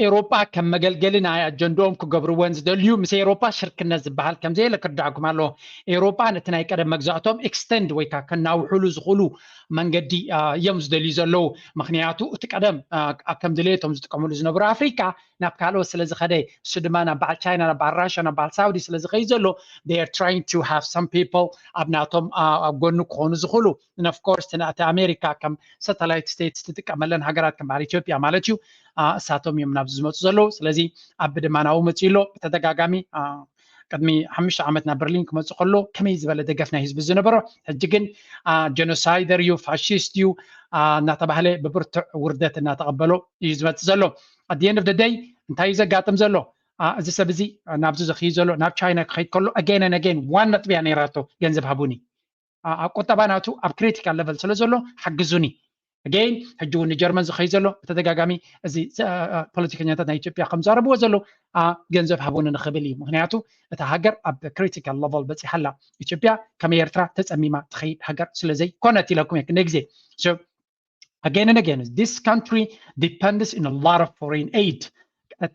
ኤውሮጳ ከም መገልገሊ ናይ ኣጀንድኦም ክገብርወን ዝደልዩ ምስ ኤውሮጳ ሽርክነት ዝበሃል ከምዘየለ ክርዳእኩም ኣለዎ። ኤውሮጳ ነቲ ናይ ቀደም መግዛእቶም ኤክስተንድ ወይ ከዓ ከናውሕሉ ዝኽእሉ መንገዲ እዮም ዝደልዩ ዘለዉ። ምክንያቱ እቲ ቀደም ከም ድሌቶም ዝጥቀምሉ ዝነበሩ ኣፍሪካ ናብ ካልኦት ስለ ዝኸደ፣ እሱ ድማ ናብ በዓል ቻይና፣ ናብ በዓል ራሻ፣ ናብ በዓል ሳውዲ ስለ ዝኸይድ ዘሎ they are trying to have some people ኣብ ናቶም ኣብ ጎኑ ክኾኑ ዝኽእሉ። And of course እቲ ኣሜሪካ ከም ሳተላይት ስቴትስ ትጥቀመለን ሃገራት ከም በዓል ኢትዮጵያ ማለት እዩ። እሳቶም እዮም ናብዚ ዝመፁ ዘለዉ። ስለዚ ኣቢ ድማ ናብኡ መፅኡ ኣሎ ብተደጋጋሚ ቅድሚ ሓሙሽተ ዓመት ናብ በርሊን ክመፅእ ከሎ ከመይ ዝበለ ደገፍ ናይ ህዝቢ ዝነበሮ፣ ሕጂ ግን ጀኖሳይደር እዩ፣ ፋሽስት እዩ እናተባህለ ብብርቱዕ ውርደት እናተቐበሎ እዩ ዝመፅእ ዘሎ። At the end of the day እንታይ እዩ ዘጋጥም ዘሎ? እዚ ሰብ እዚ ናብዚ ዝኸይድ ዘሎ ናብ ቻይና ክኸይድ ከሎ again and again ዋን ነጥቢ እያ ነይራቶ፣ ገንዘብ ሃቡኒ ኣብ ቁጠባ ናቱ ኣብ ክሪቲካል ሌቨል ስለ ዘሎ ሓግዙኒ። Again ሕጂ እውን ንጀርመን ዝኸይድ ዘሎ ብተደጋጋሚ እዚ ፖለቲከኛታት ናይ ኢትዮጵያ ከምዛረብዎ ዘሎ ገንዘብ ሃቡኒ ንኽብል እዩ። ምክንያቱ እታ ሃገር ኣብ ክሪቲካል ሌቨል በፂሓላ ኢትዮጵያ ከም ኤርትራ ተፀሚማ ትኸይድ ሃገር ስለ ዘይኮነት ኢለኩም እየ ክንደ ግዜ። Again and again this country depends in a lot of foreign aid።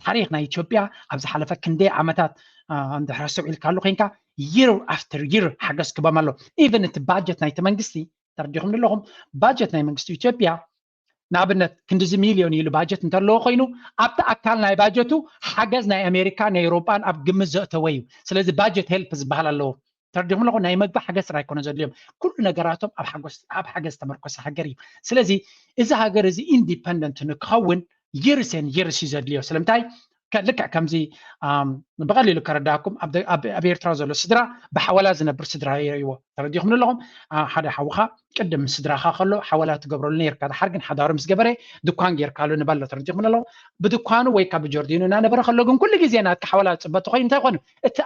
ታሪክ ናይ ኢትዮጵያ ኣብ ዝሓለፈ ክንደይ ዓመታት እንድሕር ኣስተውዒልካሉ ኮይንካ year after year ሓገዝ ክበም ኣሎ። Even እቲ ባጀት ናይቲ መንግስቲ ተረዲኹም ኣለኹም። ባጀት ናይ መንግስቲ ኢትዮጵያ ንኣብነት ክንዲዚ ሚልዮን ኢሉ ባጀት እንተለዎ ኮይኑ ኣብቲ ኣካል ናይ ባጀቱ ሓገዝ ናይ ኣሜሪካ ናይ ኤውሮጳን ኣብ ግምት ዘእተወ እዩ። ስለዚ ባጀት ሄልፕ ዝበሃል ኣለዎ። ተረዲኹም ኣለኹ። ናይ መግቢ ሓገዝ ጥራይ ኣይኮነ ዘድልዮም፣ ኩሉ ነገራቶም ኣብ ሓገዝ ተመርኮሰ ሃገር እዩ። ስለዚ እዚ ሃገር እዚ ኢንዲፐንደንት ንክኸውን years and years እዩ ዘድልዮ። ስለምንታይ? ልክዕ ከምዚ ብቐሊሉ ከረዳእኩም ኣብ ኤርትራ ዘሎ ስድራ ብሓወላ ዝነብር ስድራ የርእይዎ። ተረዲኹም ኣለኹም። ሓደ ሓውኻ ቅድም ምስ ስድራኻ ከሎ ሓወላ ትገብረሉ ነርካ፣ ድሓር ግን ሓዳሩ ምስ ገበረ ድኳን ጌርካሉ ንበሎ። ተረዲኹም ኣለኹም። ብድኳኑ ወይ ካብ ጆርዲኑ እናነበረ ከሎ ግን ኩሉ ግዜ ናትካ ሓወላ ዝፅበ ተኮይኑ እንታይ ኮኑ? እቲ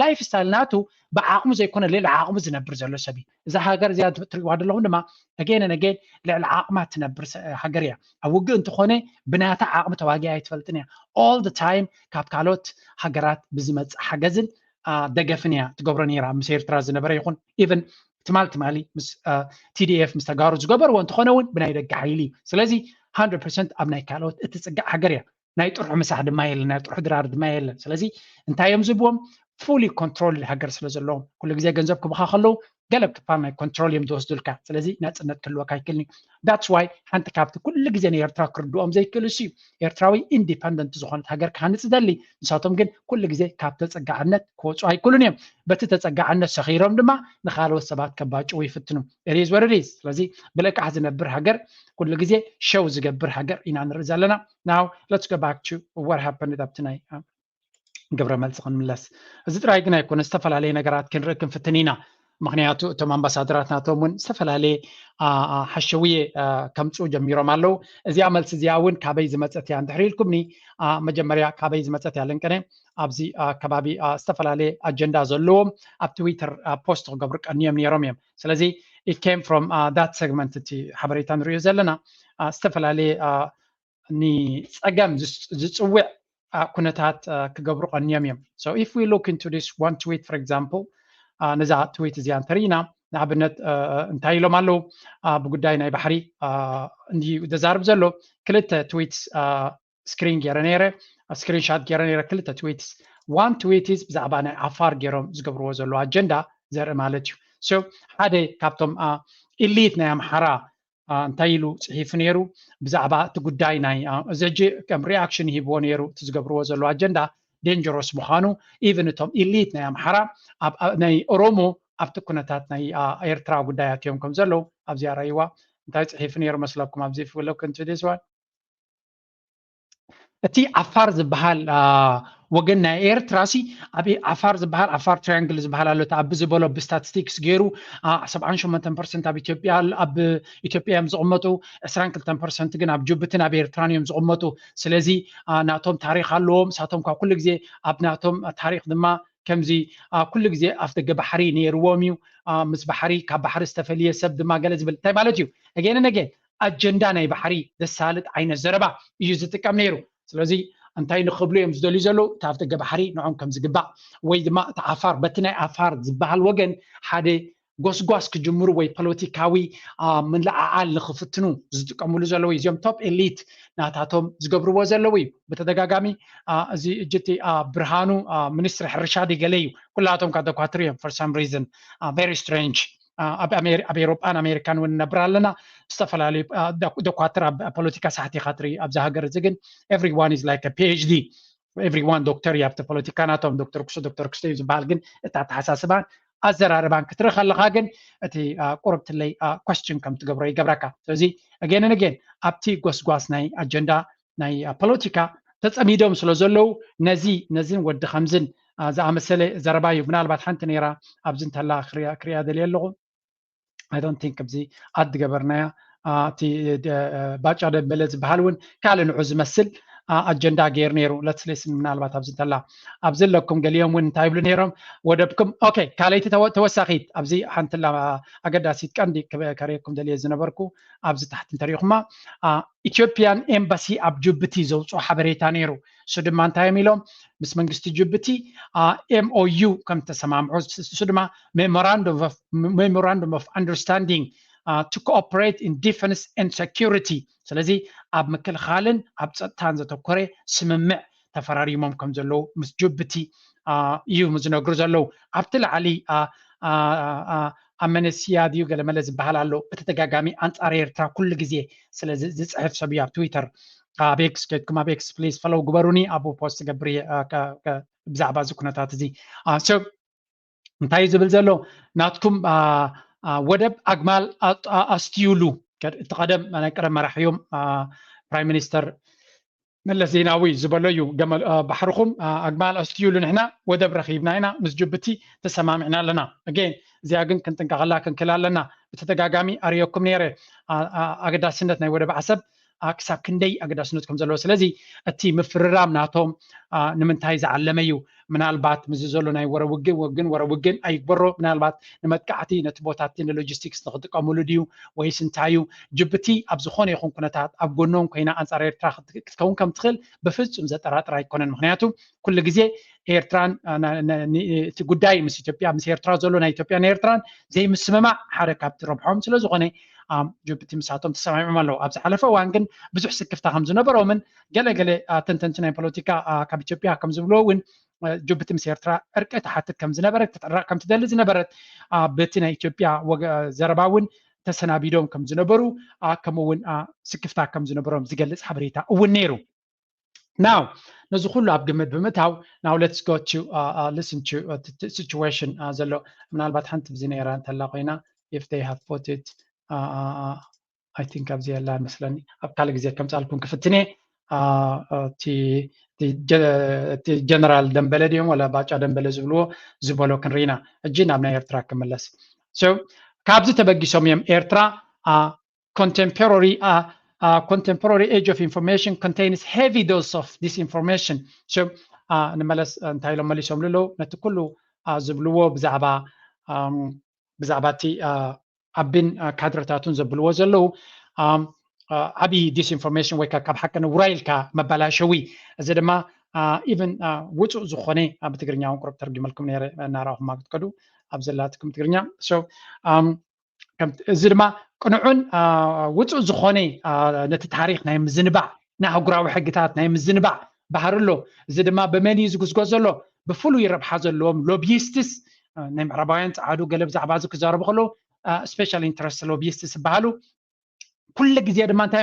ላይፍ ስታይል ናቱ ብዓቕሙ ዘይኮነ ልዕሊ ዓቕሙ ዝነብር ዘሎ ሰብ እዩ። እዛ ሃገር እዚኣ ትሪእዋ ዘለኹም ድማ again and again ልዕሊ ዓቕማ ትነብር ሃገር እያ። ኣብ ውግእ እንተኾነ ብናታ ዓቕሚ ተዋጊኣ ኣይትፈልጥን እያ። All the time ካብ ካልኦት ሃገራት ብዝመፅእ ሓገዝን ደገፍን እያ ትገብሮ ነይራ። ምስ ኤርትራ ዝነበረ ይኹን ኢቨን ትማል ትማሊ ምስ ቲዲኤፍ ምስ ተጋሩ ዝገበርዎ እንተኾነ እውን ብናይ ደገ ሓይሊ እዩ። ስለዚ ሃንድረድ ፐርሰንት ኣብ ናይ ካልኦት እትፅጋዕ ሃገር እያ። ናይ ጥርሑ ምሳሕ ድማ የለን፣ ናይ ጥርሑ ድራር ድማ የለን። ስለዚ እንታይ እዮም ዝብዎም? ፉሊ ኮንትሮል ሃገር ስለ ዘለዎም ኩሉ ግዜ ገንዘብ ክብኻ ከለዉ ገለ ክፋል ናይ ኮንትሮል እዮም ዝወስዱልካ። ስለዚ ናፅነት ክህልወካ ኣይክእልን እዩ። That's why ሓንቲ ካብቲ ኩሉ ግዜ ንኤርትራ ክርድኦም ዘይክእል እሱ እዩ። ኤርትራዊ ኢንዲፐንደንት ዝኾነት ሃገር ክሃንፅ ዝደሊ፣ ንሳቶም ግን ኩሉ ግዜ ካብ ተፀጋዕነት ክወፁ ኣይክእሉን እዮም። በቲ ተፀጋዕነት ሰኺሮም ድማ ንኻልኦት ሰባት ከባጭዉ ይፍትኑ። It is what it is። ስለዚ ብለቃሕ ዝነብር ሃገር ኩሉ ግዜ ሸው ዝገብር ሃገር ኢና ንርኢ ዘለና። Now let's go back to what happened ኣብቲ ናይ ግብረ መልሲ ክንምለስ። እዚ ጥራይ ግን ኣይኮነ፣ ዝተፈላለየ ነገራት ክንርኢ ክንፍትን ኢና። ምክንያቱ እቶም ኣምባሳደራት ናቶም እውን ዝተፈላለየ ሓሸውየ ከምፅኡ ጀሚሮም ኣለዉ። እዚኣ መልሲ እዚኣ እውን ካበይ ዝመፀት እያ እንድሕር ኢልኩምኒ፣ መጀመርያ ካበይ ዝመፀት እያ ልንቀነ ኣብዚ ከባቢ ዝተፈላለየ ኣጀንዳ ዘለዎም ኣብ ትዊተር ፖስት ክገብሩ ቀንዮም ነይሮም እዮም። ስለዚ it came from that segment እቲ ሓበሬታ ንሪኦ ዘለና ዝተፈላለየ ንፀገም ዝፅውዕ ኩነታት ክገብሩ ቀንዮም እዮም። So if we look into this one tweet for example ነዛ ትዊት እዚኣ እንተርኢና ንኣብነት እንታይ ኢሎም ኣለዉ? ብጉዳይ ናይ ባሕሪ እንድዩ ዘዛርብ ዘሎ ክልተ ትዊትስ ስክሪን ገይረ ነይረ፣ ስክሪንሻት ገይረ ነይረ ክልተ ትዊትስ። One tweet is ብዛዕባ ናይ ዓፋር ገይሮም ዝገብርዎ ዘለዉ ኣጀንዳ ዘርኢ ማለት እዩ። So ሓደ ካብቶም ኢሊት ናይ ኣምሓራ እንታይ ኢሉ ፅሒፉ ነይሩ ብዛዕባ እቲ ጉዳይ ናይ እዚ ሕጂ ከም ሪኣክሽን ይህብዎ ነይሩ እቲ ዝገብርዎ ዘለዉ ኣጀንዳ ዴንጀሮስ ምዃኑ። ኢቭን እቶም ኢሊት ናይ ኣምሓራ ናይ ኦሮሞ ኣብቲ ኩነታት ናይ ኤርትራ ጉዳያት እዮም ከም ዘለዉ ኣብዚኣ ረይዋ እንታይ ፅሒፉ ነይሩ መስለኩም ኣብዚ ፍለኩ into this one እቲ ዓፋር ዝበሃል ወገን ናይ ኤርትራ ሲ ኣብ ዓፋር ዝበሃል ዓፋር ትራያንግል ዝበሃል ኣሎ። ኣብ ዝበሎ ብስታቲስቲክስ ገይሩ ሰብዓን ሸሞንተን ፐርሰንት ኣብ ኢትዮጵያ ኣብ ኢትዮጵያ እዮም ዝቕመጡ፣ ዕስራን ክልተን ፐርሰንት ግን ኣብ ጅቡትን ኣብ ኤርትራን እዮም ዝቕመጡ። ስለዚ ናቶም ታሪኽ ኣለዎም። ንሳቶም ካብ ኩሉ ግዜ ኣብ ናቶም ታሪኽ ድማ ከምዚ ኩሉ ግዜ ኣፍ ደገ ባሕሪ ነይርዎም እዩ። ምስ ባሕሪ ካብ ባሕሪ ዝተፈልየ ሰብ ድማ ገለ ዝብል እንታይ ማለት እዩ? ኣገን ኣገን ኣጀንዳ ናይ ባሕሪ ዘሳልጥ ዓይነት ዘረባ እዩ ዝጥቀም ነይሩ። ስለዚ እንታይ ንክብሉ እዮም ዝደልዩ ዘለዉ? እቲ ኣፍ ደገ ባሕሪ ንዖም ከም ዝግባእ ወይ ድማ እቲ ዓፋር በቲ ናይ ዓፋር ዝበሃል ወገን ሓደ ጎስጓስ ክጅምሩ ወይ ፖለቲካዊ ምልዓዓል ንክፍትኑ ዝጥቀምሉ ዘለዉ እዩ። እዚኦም ቶፕ ኤሊት ናታቶም ዝገብርዎ ዘለዉ እዩ። ብተደጋጋሚ እዚ እጅቲ ብርሃኑ ሚኒስትሪ ሕርሻ ድዩ ገለ እዩ። ኩላቶም ካብ ደኳትር እዮም for some reason very strange። ኣብ ኤሮጳን ኣሜሪካን እውን ነብር ኣለና። ዝተፈላለዩ ደኳትር ኣብ ፖለቲካ ሳሕቲ ኢኻ ትርኢ። ኣብዚ ሃገር እዚ ግን everyone is like a PhD, everyone ዶክተር እዩ ኣብቲ ፖለቲካ ናቶም። ዶክተር ክሱ ዶክተር ክሱ እዩ ዝበሃል። ግን እቲ ኣተሓሳስባን ኣዘራርባን ክትርኢ ከለኻ ግን እቲ ቁርብትለይ question ከም ትገብሮ ይገብረካ። ስለዚ again and again ኣብቲ ጎስጓስ ናይ ኣጀንዳ ናይ ፖለቲካ ተፀሚዶም ስለ ዘለዉ ነዚ ነዚን ወዲ ከምዝን ዝኣመሰለ ዘረባ እዩ። ምናልባት ሓንቲ ነይራ ኣብዚ እንተላ ክሪኣ ደልየ ኣለኹ። I don't think ኣብዚ ኣድ ገበርናያ። እቲ ባጫ ደንበለ ዝበሃል እውን ካልእ ንዑ ዝመስል ኣጀንዳ ገይሩ ነይሩ። Let's listen ምናልባት ኣብዚ እንተላ ኣብዚ ኣለኩም ገሊኦም እውን እንታይ ይብሉ ነይሮም ወደብኩም። ኦኬ፣ ካልኣይቲ ተወሳኺት ኣብዚ ሓንትላ ኣገዳሲት ቀንዲ ከርእየኩም ደልየ ዝነበርኩ ኣብዚ ታሕቲ እንተሪኢኹማ ኢትዮጵያን ኤምባሲ ኣብ ጅቡቲ ዘውፅኦ ሓበሬታ ነይሩ። እሱ ድማ እንታይ እዮም ኢሎም ምስ መንግስቲ ጅቡቲ MOU ከም ተሰማምዑ፣ እሱ ድማ memorandum of understanding to cooperate in defense and security። ስለዚ ኣብ ምክልኻልን ኣብ ፀጥታን ዘተኮረ ስምምዕ ተፈራሪሞም ከም ዘለዉ ምስ ጅቡቲ እዩ ዝነግሩ ዘለዉ። ኣብቲ ላዕሊ ኣመነስያ ድዩ ገለመለ ዝበሃል ኣሎ። ብተደጋጋሚ ኣንፃር ኤርትራ ኩሉ ግዜ ስለ ዝፅሕፍ ሰብ እዩ ኣብ ትዊተር። ኣብ ኤክስ ከድኩም ኣብ ኤክስ please follow ግበሩኒ። ኣብኡ ፖስት ገብር ብዛዕባ እዚ ኩነታት እዚ እንታይ እዩ ዝብል ዘሎ? ናትኩም ወደብ ኣግማል ኣስትዩሉ። እቲ ቀደም ናይ ቀደም መራሒ እዮም ፕራይም ሚኒስተር መለስ ዜናዊ ዝበሎ እዩ። ባሕርኹም ኣግማል ኣስትዩሉ፣ ንሕና ወደብ ረኺብና ኢና፣ ምስ ጅቡቲ ተሰማሚዕና ኣለና። Again እዚኣ ግን ክንጥንቀቐላ ክንክል ኣለና። ብተደጋጋሚ ኣርእየኩም ነይረ ኣገዳስነት ናይ ወደብ ዓሰብ ክሳብ ክንደይ ኣገዳስነት ከም ዘለዎ። ስለዚ እቲ ምፍርራም ናቶም ንምንታይ ዝዓለመ እዩ? ምናልባት ምስዚ ዘሎ ናይ ወረ ውግን ወግን ወረ ውግን ኣይግበሮ፣ ምናልባት ንመጥቃዕቲ ነቲ ቦታቲ ንሎጂስቲክስ ንክጥቀምሉ ድዩ ወይስ እንታይ እዩ? ጅቡቲ ኣብ ዝኾነ ይኹን ኩነታት ኣብ ጎኖም ኮይና ኣንፃር ኤርትራ ክትከውን ከም ትኽእል ብፍፁም ዘጠራጥር ኣይኮነን። ምክንያቱ ኩሉ ግዜ ኤርትራን እቲ ጉዳይ ምስ ኢትዮጵያ ምስ ኤርትራ ዘሎ ናይ ኢትዮጵያን ኤርትራን ዘይምስምማዕ ሓደ ካብቲ ረብሖም ስለዝኾነ ጅቡቲ ምሳቶም ተሰማሚዖም ኣለዉ። ኣብ ዝሓለፈ እዋን ግን ብዙሕ ስክፍታ ከም ዝነበሮምን ገለገለ ተንተንቲ ናይ ፖለቲካ ካብ ኢትዮጵያ ከም ዝብልዎ እውን ጅቡቲ ምስ ኤርትራ ዕርቂ ትሓትት ከም ዝነበረት ክትዕረቕ ከም ትደሊ ዝነበረት በቲ ናይ ኢትዮጵያ ዘረባ እውን ተሰናቢዶም ከም ዝነበሩ ከምኡ እውን ስክፍታ ከም ዝነበሮም ዝገልፅ ሓበሬታ እውን ነይሩ። Now ነዚ ኩሉ ኣብ ግምት ብምእታው now let's go to listen to situation ዘሎ ምናልባት ሓንቲ ብዚ ነይራ እንተላ ኮይና if they have put it I think ኣብዚ የላ መስለኒ ኣብ ካልእ ግዜ ከምፃልኩም ክፍትኔ እቲ ጀነራል ደንበለ ድዮም ወላ ባጫ ደንበለ ዝብልዎ ዝበሎ ክንርኢና። እጂ ናብ ናይ ኤርትራ ክምለስ። So ካብዚ ተበጊሶም እዮም ኤርትራ contemporary contemporary age of information contains heavy dose of disinformation. So ንመለስ እንታይ ኢሎም መሊሶምሉ ኣለዉ? ነቲ ኩሉ ዝብልዎ ብዛዕባ ብዛዕባ እቲ ኣቢን ካድረታቱን ዘብልዎ ዘለዉ ዓብዪ disinformation ወይ ካብ ሓቂ ንውራይ ኢልካ መበላሸዊ። እዚ ድማ even ውፁእ ዝኾነ ብትግርኛ እውን ቁሩብ ተርጊመልኩም ነይረ እናረኣኹማ ክትከዱ ኣብ ዘላትኩም ትግርኛ። እዚ ድማ ቅኑዕን ውፁእ ዝኾነ ነቲ ታሪክ ናይ ምዝንባዕ ንኣህጉራዊ ሕግታት ናይ ምዝንባዕ ባህሪ ኣሎ። እዚ ድማ ብመን እዩ ዝጉስጎ ዘሎ? ብፍሉይ ረብሓ ዘለዎም ሎቢይስትስ ናይ ምዕራባውያን ፀዓዱ ገለ ብዛዕባ እዚ ክዛረቡ ከለዉ special interest ሎቢይስትስ ዝበሃሉ ኩሉ ግዜ ድማ እንታይ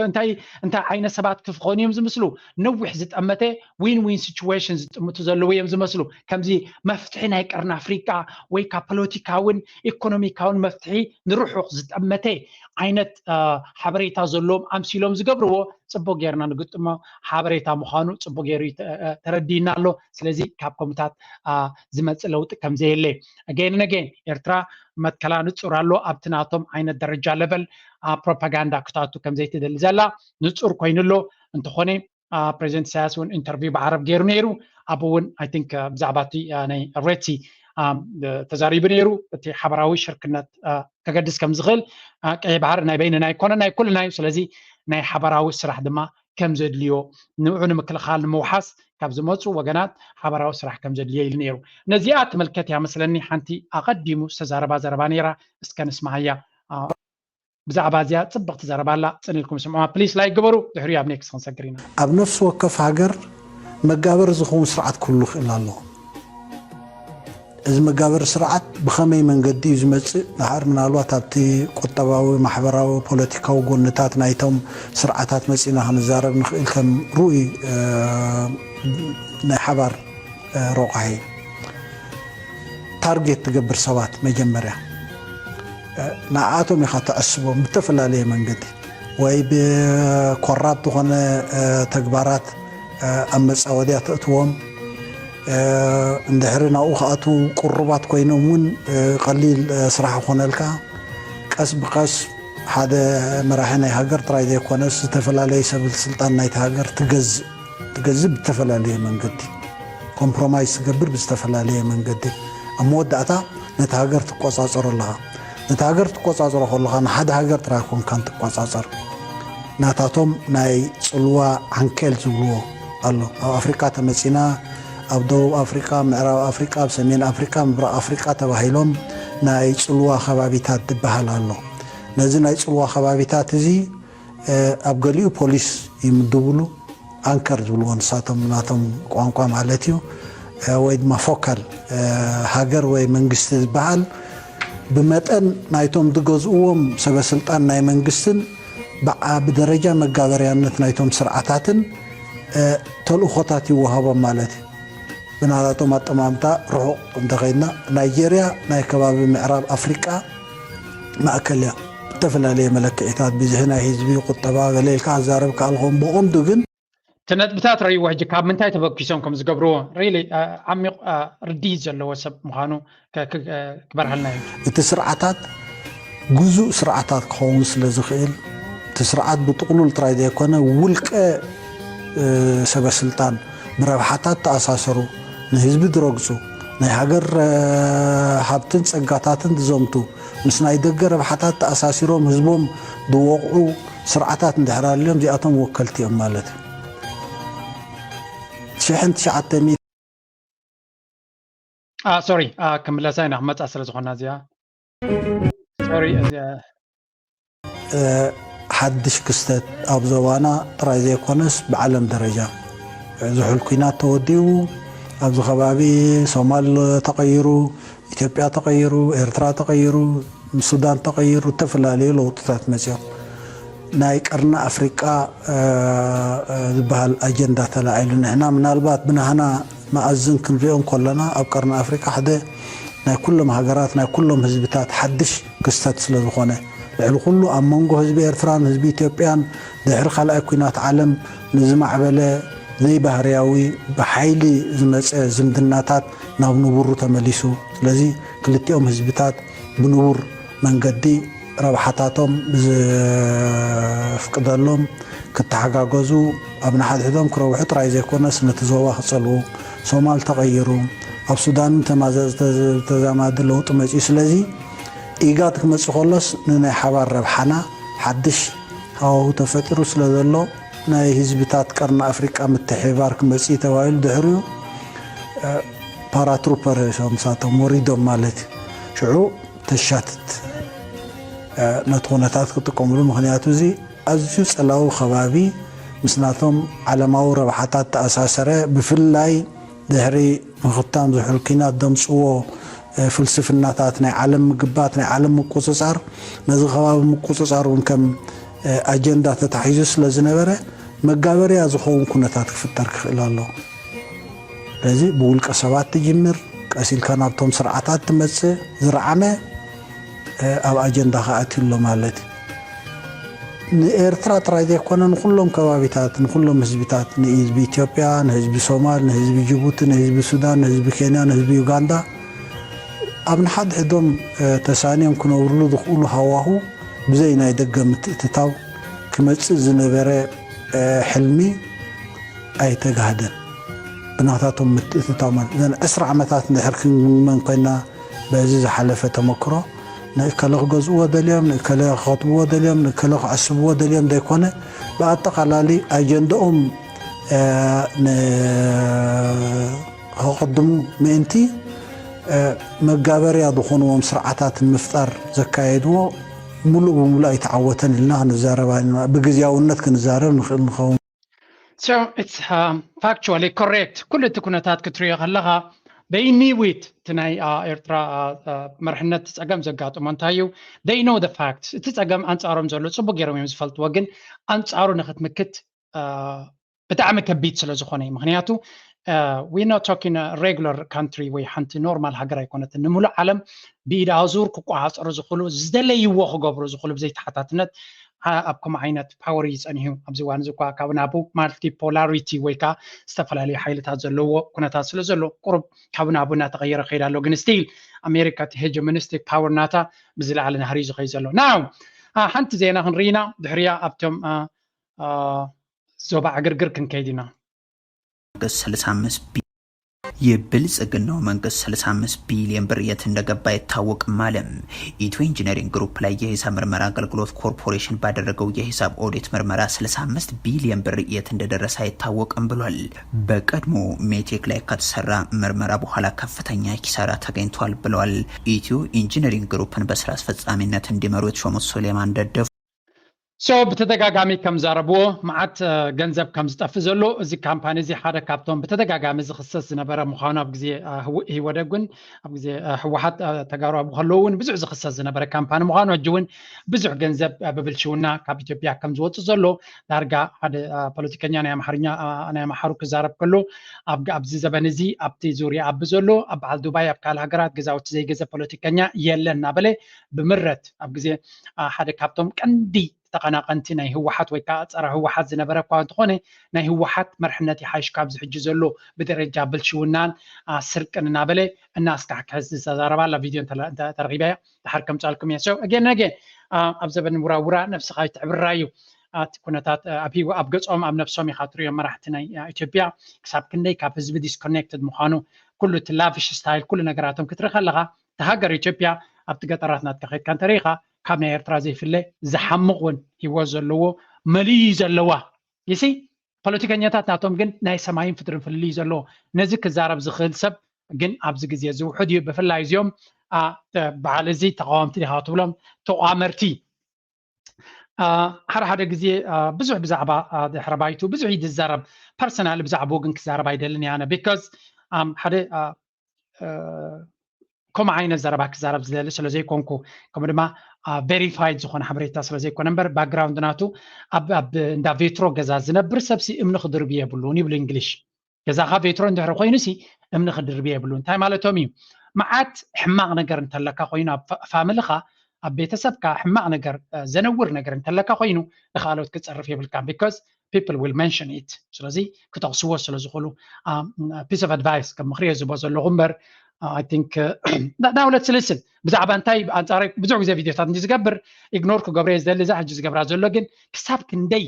እንታይ እንታይ ዓይነት ሰባት ክኾኑ እዮም ዝምስሉ? ነዊሕ ዝጠመተ win win situation ዝጥምቱ ዘለዉ እዮም ዝመስሉ። ከምዚ መፍትሒ ናይ ቀርኒ ኣፍሪቃ ወይ ካብ ፖለቲካውን ኢኮኖሚካውን መፍትሒ ንርሑቕ ዝጠመተ ዓይነት ሓበሬታ ዘለዎም ኣምሲሎም ዝገብርዎ። ጽቡቅ ጌርና ንግጥሞ ሓበሬታ ምዃኑ ጽቡቅ ገይሩ ተረዲእና ኣሎ። ስለዚ ካብ ከምታት ዝመጽእ ለውጢ ከምዘየለ ገይን ነገይን ኤርትራ መትከላ ንጹር ኣሎ። ኣብቲ ናቶም ዓይነት ደረጃ ለበል ፕሮፓጋንዳ ክታቱ ከምዘይትደሊ ዘላ ንጹር ኮይኑ ኣሎ። እንተኾነ ፕሬዚደንት ኢሳያስ እውን ኢንተርቪው ብዓረብ ገይሩ ነይሩ። ኣብኡ እውን ኣይ ቲንክ ብዛዕባ እቲ ናይ ሬድሲ ተዛሪቡ ነይሩ። እቲ ሓበራዊ ሽርክነት ከገድስ ከም ዝኽእል ቀይ ባሕሪ ናይ በይንና ኣይኮነ ናይ ኩልና እዩ። ስለዚ ናይ ሓበራዊ ስራሕ ድማ ከም ዘድልዮ ንዑ ንምክልኻል ንምውሓስ ካብ ዝመፁ ወገናት ሓበራዊ ስራሕ ከም ዘድልዮ ኢሉ ነይሩ። ነዚኣ ትምልከት እያ መስለኒ ሓንቲ ኣቐዲሙ ዝተዛረባ ዘረባ ነይራ። እስከ ንስማዓያ። ብዛዕባ እዚኣ ጽብቕቲ ዘረባ ኣላ፣ ጽን ኢልኩም ስምዑዋ። ፕሊስ ላይክ ግበሩ፣ ድሕሪኡ ኣብ ኔክስት ክንሰግር ኢና። ኣብ ነፍሲ ወከፍ ሃገር መጋበሪ ዝኸውን ስርዓት ክህሉ ክእል ኣለዎ። እዚ መጋበሪ ስርዓት ብኸመይ መንገዲ እዩ ዝመጽእ? ድሓር ምናልባት ኣብቲ ቁጠባዊ፣ ማሕበራዊ፣ ፖለቲካዊ ጎንታት ናይቶም ስርዓታት መጺእና ክንዛረብ ንኽእል ከም ርኡይ ናይ ሓባር ረቋሒ ታርጌት ትገብር ሰባት መጀመርያ ንኣቶም ኢኻ ተዕስቦም ብተፈላለየ መንገዲ ወይ ብኮራፕት ዝኾነ ተግባራት ኣብ መፃወድያ ተእትዎም እንድሕሪ ናብኡ ክኣትዉ ቅሩባት ኮይኖም እውን ቀሊል ስራሕ ይኾነልካ ቀስ ብቀስ ሓደ መራሒ ናይ ሃገር ጥራይ ዘይኮነስ ዝተፈላለየ ሰበስልጣን ናይቲ ሃገር ትገዝእ ትገዝእ ብዝተፈላለየ መንገዲ ኮምፕሮማይዝ ትገብር ብዝተፈላለየ መንገዲ ኣብ መወዳእታ ነቲ ሃገር ትቆፃፀሮ ኣለኻ ነቲ ሃገር ትቆፃፀሮ ከለኻ ንሓደ ሃገር ጥራይ ኮንካን ትቆፃፀር ናታቶም ናይ ፅልዋ ዓንኬል ዝብልዎ ኣሎ ኣብ ኣፍሪቃ ተመፂና ኣብ ደቡብ ኣፍሪቃ ምዕራብ ኣፍሪቃ ኣብ ሰሜን ኣፍሪቃ ምብራቅ ኣፍሪቃ ተባሂሎም ናይ ፅልዋ ከባቢታት ዝበሃል ኣሎ ነዚ ናይ ፅልዋ ከባቢታት እዚ ኣብ ገሊኡ ፖሊስ ይምድብሉ ኣንከር ዝብልዎ ንሳቶም ናቶም ቋንቋ ማለት እዩ ወይ ድማ ፎካል ሃገር ወይ መንግስቲ ዝበሃል ብመጠን ናይቶም ዝገዝእዎም ሰበስልጣን ናይ መንግስትን ብደረጃ መጋበርያነት ናይቶም ስርዓታትን ተልእኾታት ይወሃቦም ማለት እዩ ብናታቶም ኣጠማምታ ርሑቕ እንተኸይድና ናይጀርያ ናይ ከባቢ ምዕራብ ኣፍሪቃ ማእከል እያ ብተፈላለየ መለክዒታት ብዝሒ ናይ ህዝቢ ቁጠባ ገለ ኢልካ ኣዛረብ ከኣልኾም ብቐንዱ ግን እቲ ነጥብታት ረይዎ ሕጂ ካብ ምንታይ ተበኪሶም ከም ዝገብርዎ ሪሊ ዓሚቕ ርድኢት ዘለዎ ሰብ ምዃኑ ክበርሃልና እዩ እቲ ስርዓታት ግዙእ ስርዓታት ክኸውን ስለ ዝኽእል እቲ ስርዓት ብጥቕሉል ጥራይ ዘይኮነ ውልቀ ሰበስልጣን ብረብሓታት ተኣሳሰሩ ንህዝቢ ዝረግፁ ናይ ሃገር ሃብትን ፀጋታትን ዝዘምቱ ምስ ናይ ደገ ረብሓታት ተኣሳሲሮም ህዝቦም ዝወቕዑ ስርዓታት እንድሕር ኣልዮም እዚኣቶም ወከልቲ እዮም ማለት እዩ። ሽሕን ትሽዓተ ሚእቲ ሶሪ ክምለሳ ኢና ክመፃ ስለ ዝኾና እዚኣ ሶሪ እዚኣ ሓድሽ ክስተት ኣብ ዞባና ጥራይ ዘይኮነስ ብዓለም ደረጃ ዝሑል ኲናት ተወዲኡ ኣብዚ ከባቢ ሶማል ተቐይሩ፣ ኢትዮጵያ ተቐይሩ፣ ኤርትራ ተቐይሩ፣ ሱዳን ተቐይሩ፣ ዝተፈላለዩ ለውጥታት መፅዮም። ናይ ቀርኒ ኣፍሪቃ ዝበሃል ኣጀንዳ ተላዒሉ። ንሕና ምናልባት ብናህና መኣዝን ክንሪኦ እንከለና ኣብ ቀርኒ ኣፍሪቃ ሓደ ናይ ኩሎም ሃገራት ናይ ኩሎም ህዝብታት ሓድሽ ክስተት ስለ ዝኾነ ልዕሊ ኩሉ ኣብ መንጎ ህዝቢ ኤርትራን ህዝቢ ኢትዮጵያን ድሕሪ ካልኣይ ኲናት ዓለም ንዝማዕበለ ዘይባህርያዊ ብሓይሊ ዝመፀ ዝምድናታት ናብ ንቡሩ ተመሊሱ። ስለዚ ክልቲኦም ህዝብታት ብንቡር መንገዲ ረብሓታቶም ብዝፍቅደሎም ክተሓጋገዙ ኣብ ንሓድሕዶም ክረብሑ ጥራይ ዘይኮነስ ነቲ ዞባ ክፀልዉ ሶማል ተቐይሩ ኣብ ሱዳን ተዛማዲ ለውጢ መፅዩ ስለዚ ኢጋድ ክመፅእ ከሎስ ንናይ ሓባር ረብሓና ሓድሽ ሃዋሁ ተፈጢሩ ስለ ዘሎ ናይ ህዝብታት ቀርኒ ኣፍሪቃ ምትሕብባር ክመፅእ ተባሂሉ ድሕሪኡ ፓራትሩፐር ምሳቶም ወሪዶም ማለት እዩ ሽዑ ተሻትት ነቲ ኩነታት ክጥቀምሉ ምክንያቱ እዚ ኣዝዩ ጸላዊ ከባቢ ምስ ናቶም ዓለማዊ ረብሓታት ተኣሳሰረ፣ ብፍላይ ድሕሪ ምኽታም ዝሑል ኲናት ዘምጽዎ ፍልስፍናታት ናይ ዓለም ምግባት፣ ናይ ዓለም ምቁጽጻር፣ ነዚ ከባቢ ምቁጽጻር እውን ከም ኣጀንዳ ተታሒዙ ስለ ዝነበረ መጋበርያ ዝኸውን ኩነታት ክፍጠር ክኽእል ኣለዎ። ስለዚ ብውልቀ ሰባት ትጅምር፣ ቀስ ኢልካ ናብቶም ስርዓታት ትመጽእ፣ ዝረዓመ ኣብ ኣጀንዳኻ ኣትዩ ኣሎ ማለት እዩ። ንኤርትራ ጥራይ ዘይኮነ ንኩሎም ከባቢታት፣ ንኩሎም ህዝብታት፣ ንህዝቢ ኢትዮጵያ፣ ንህዝቢ ሶማል፣ ንህዝቢ ጅቡቲ፣ ንህዝቢ ሱዳን፣ ንህዝቢ ኬንያ፣ ንህዝቢ ዩጋንዳ ኣብ ንሓድሕዶም ተሳንዮም ክነብርሉ ዝኽእሉ ሃዋሁ ብዘይ ናይ ደገ ምትእትታው ክመጽእ ዝነበረ ሕልሚ ኣይተጋህደን። ብናታቶም ምትእትታው ማለት እዘን ዕስራ ዓመታት እንድሕር ክንግምግመን ኮይና በዚ ዝሓለፈ ተመክሮ ንእከለ ክገዝእዎ ደልዮም፣ ንእከለ ክኸትብዎ ደልዮም፣ ንእከለ ክዕስብዎ ደልዮም ዘይኮነ ብኣጠቓላሊ ኣጀንዳኦም ንኸቐድሙ ምእንቲ መጋበርያ ዝኾንዎም ስርዓታት ንምፍጣር ዘካየድዎ ሙሉእ ብሙሉእ ኣይተዓወተን ኢልና ክንዛረብ ብግዝያውነት ክንዛረብ ንኽእል ንኸውን። So it's factually correct። ኩሉ እቲ ኩነታት ክትሪኦ ከለኻ they knew it። እቲ ናይ ኤርትራ መርሕነት ጸገም ዘጋጥሞ እንታይ እዩ? They know the facts። እቲ ጸገም ኣንጻሮም ዘሎ ጽቡቅ ገይሮም እዮም ዝፈልጥዎ፣ ግን ኣንጻሩ ንክትምክት ብጣዕሚ ከቢድ ስለ ዝኾነ እዩ። ምክንያቱ we not talking regular country ወይ ሓንቲ ኖርማል ሃገር ኣይኮነትን። ንሙሉእ ዓለም ብኢድ ኣዙር ክቆጻጸሩ ዝኽእሉ፣ ዝደለይዎ ክገብሩ ዝኽእሉ ብዘይተሓታትነት ኣብ ከምኡ ዓይነት ፓወር እዩ ጸኒሑ። ኣብዚ እዋን እዚ እኳ ካብ ናቡ ማልቲፖላሪቲ ወይ ከዓ ዝተፈላለዩ ሓይልታት ዘለዎ ኩነታት ስለ ዘሎ ቁሩብ ካብ ናቡ እናተቐየረ ከይድ ኣሎ። ግን ስቲል ኣሜሪካ እቲ ሄጀሞኒስቲክ ፓወር ናታ ብዝለዓለ ናህሪ እዩ ዝኸይድ ዘሎ። ናው ሓንቲ ዜና ክንርኢና ድሕሪያ ኣብቶም ዞባ ዕግርግር ክንከይድ ኢና። የብልጽግናው መንግስት ስልሳ አምስት ቢሊዮን ብር የት እንደገባ አይታወቅም አለ። ኢትዮ ኢንጂነሪንግ ግሩፕ ላይ የሂሳብ ምርመራ አገልግሎት ኮርፖሬሽን ባደረገው የሂሳብ ኦዲት ምርመራ ስልሳ አምስት ቢሊዮን ብር የት እንደደረሰ አይታወቅም ብሏል። በቀድሞ ሜቴክ ላይ ከተሰራ ምርመራ በኋላ ከፍተኛ ኪሳራ ተገኝቷል ብለዋል። ኢትዮ ኢንጂነሪንግ ግሩፕን በስራ አስፈጻሚነት እንዲመሩ የተሾሙት ሱሌማን ደደፉ So ብተደጋጋሚ ከም ዛረብዎ መዓት ገንዘብ ከም ዝጠፍእ ዘሎ፣ እዚ ካምፓኒ እዚ ሓደ ካብቶም ብተደጋጋሚ ዝኽሰስ ዝነበረ ምዃኑ ኣብ ግዜ ኢህወደግ እውን ኣብ ግዜ ህወሓት ተጋሩ ኣብ ከለዉ እውን ብዙሕ ዝኽሰስ ዝነበረ ካምፓኒ ምዃኑ፣ ሕጂ እውን ብዙሕ ገንዘብ ብብልሽውና ካብ ኢትዮጵያ ከም ዝወፅእ ዘሎ ዳርጋ ሓደ ፖለቲከኛ ናይ ኣምሓርኛ ናይ ኣምሓሩ ክዛረብ ከሎ ኣብዚ ዘበን እዚ ኣብቲ ዙርያ ኣብ ዘሎ ኣብ በዓል ዱባይ ኣብ ካልእ ሃገራት ገዛውቲ ዘይገዘ ፖለቲከኛ የለን እናበለ ብምረት ኣብ ግዜ ሓደ ካብቶም ቀንዲ ተቐናቐንቲ ናይ ህወሓት ወይ ከዓ ፀረ ህወሓት ዝነበረ እኳ እንተኾነ ናይ ህወሓት መርሕነት ይሓይሽ ካብዚ ሕጂ ዘሎ ብደረጃ ብልሽውናን ስርቅን እናበለ እናስካሕክሐ ዝተዛረባ ኣላ። ቪድዮ ተረኺባ እያ፣ ድሓር ከምፅኣልኩም እየ። So again again ኣብ ዘበን ውራውራ ነብስኻ ይትዕብራ እዩ። እቲ ኩነታት ኣብ ገፆም ኣብ ነብሶም ኢኻ ትሪኦም። መራሕቲ ናይ ኢትዮጵያ ክሳብ ክንደይ ካብ ህዝቢ ዲስኮኔክትድ ምዃኑ፣ ኩሉ እቲ ላቪሽ ስታይል ኩሉ ነገራቶም ክትርኢ ከለኻ፣ እቲ ሃገር ኢትዮጵያ ኣብቲ ገጠራት ናትካ ከድካ እንተሪኢኻ ካብ ናይ ኤርትራ ዘይፍለ ዝሓምቕ እውን ህይወት ዘለዎ መሊኡ እዩ ዘለዋ። ይሲ ፖለቲከኛታት ናቶም ግን ናይ ሰማይን ፍጥርን ፍልልይ ዘለዎ። ነዚ ክዛረብ ዝኽእል ሰብ ግን ኣብዚ ግዜ እዚ ውሑድ እዩ። ብፍላይ እዚኦም በዓል እዚ ተቃወምቲ ዲኻ ትብሎም ተቋመርቲ ሓደ ሓደ ግዜ ብዙሕ ብዛዕባ ድሕረ ባይቱ ብዙሕ እዩ ዝዛረብ። ፐርሰናል ብዛዕባኡ ግን ክዛረብ ኣይደልን እየ ኣነ። ቢካዝ ሓደ ከምኡ ዓይነት ዘረባ ክዛረብ ዝደሊ ስለ ዘይኮንኩ፣ ከምኡ ድማ ቬሪፋይድ ዝኾነ ሓበሬታ ስለ ዘይኮነ እምበር፣ ባክግራውንድ ናቱ ኣብ እንዳ ቬትሮ ገዛ ዝነብር ሰብሲ እምኒ ክድርቢ የብሉን ይብሉ እንግሊሽ። ገዛኻ ቬትሮ እንድሕሪ ኮይኑሲ እምኒ ክድርቢ የብሉን። እንታይ ማለቶም እዩ? መዓት ሕማቕ ነገር እንተለካ ኮይኑ ኣብ ፋሚልኻ ኣብ ቤተሰብካ ሕማቕ ነገር ዘነውር ነገር እንተለካ ኮይኑ ንኻልኦት ክፀርፍ የብልካን። ቢካዝ people will mention it። ስለዚ ክጠቕስዎ ስለ ዝኽእሉ ፒስ ኦፍ ኣድቫይስ ከም ምኽሪ እየ ዝቦ ዘለኹ እምበር I think now let's listen ብዛዕባ እንታይ ኣንፃረይ ብዙሕ ግዜ ቪድዮታት እንዲ ዝገብር ኢግኖር ክገብረ እየ ዝደሊ። እዛ ሕጂ ዝገብራ ዘሎ ግን ክሳብ ክንደይ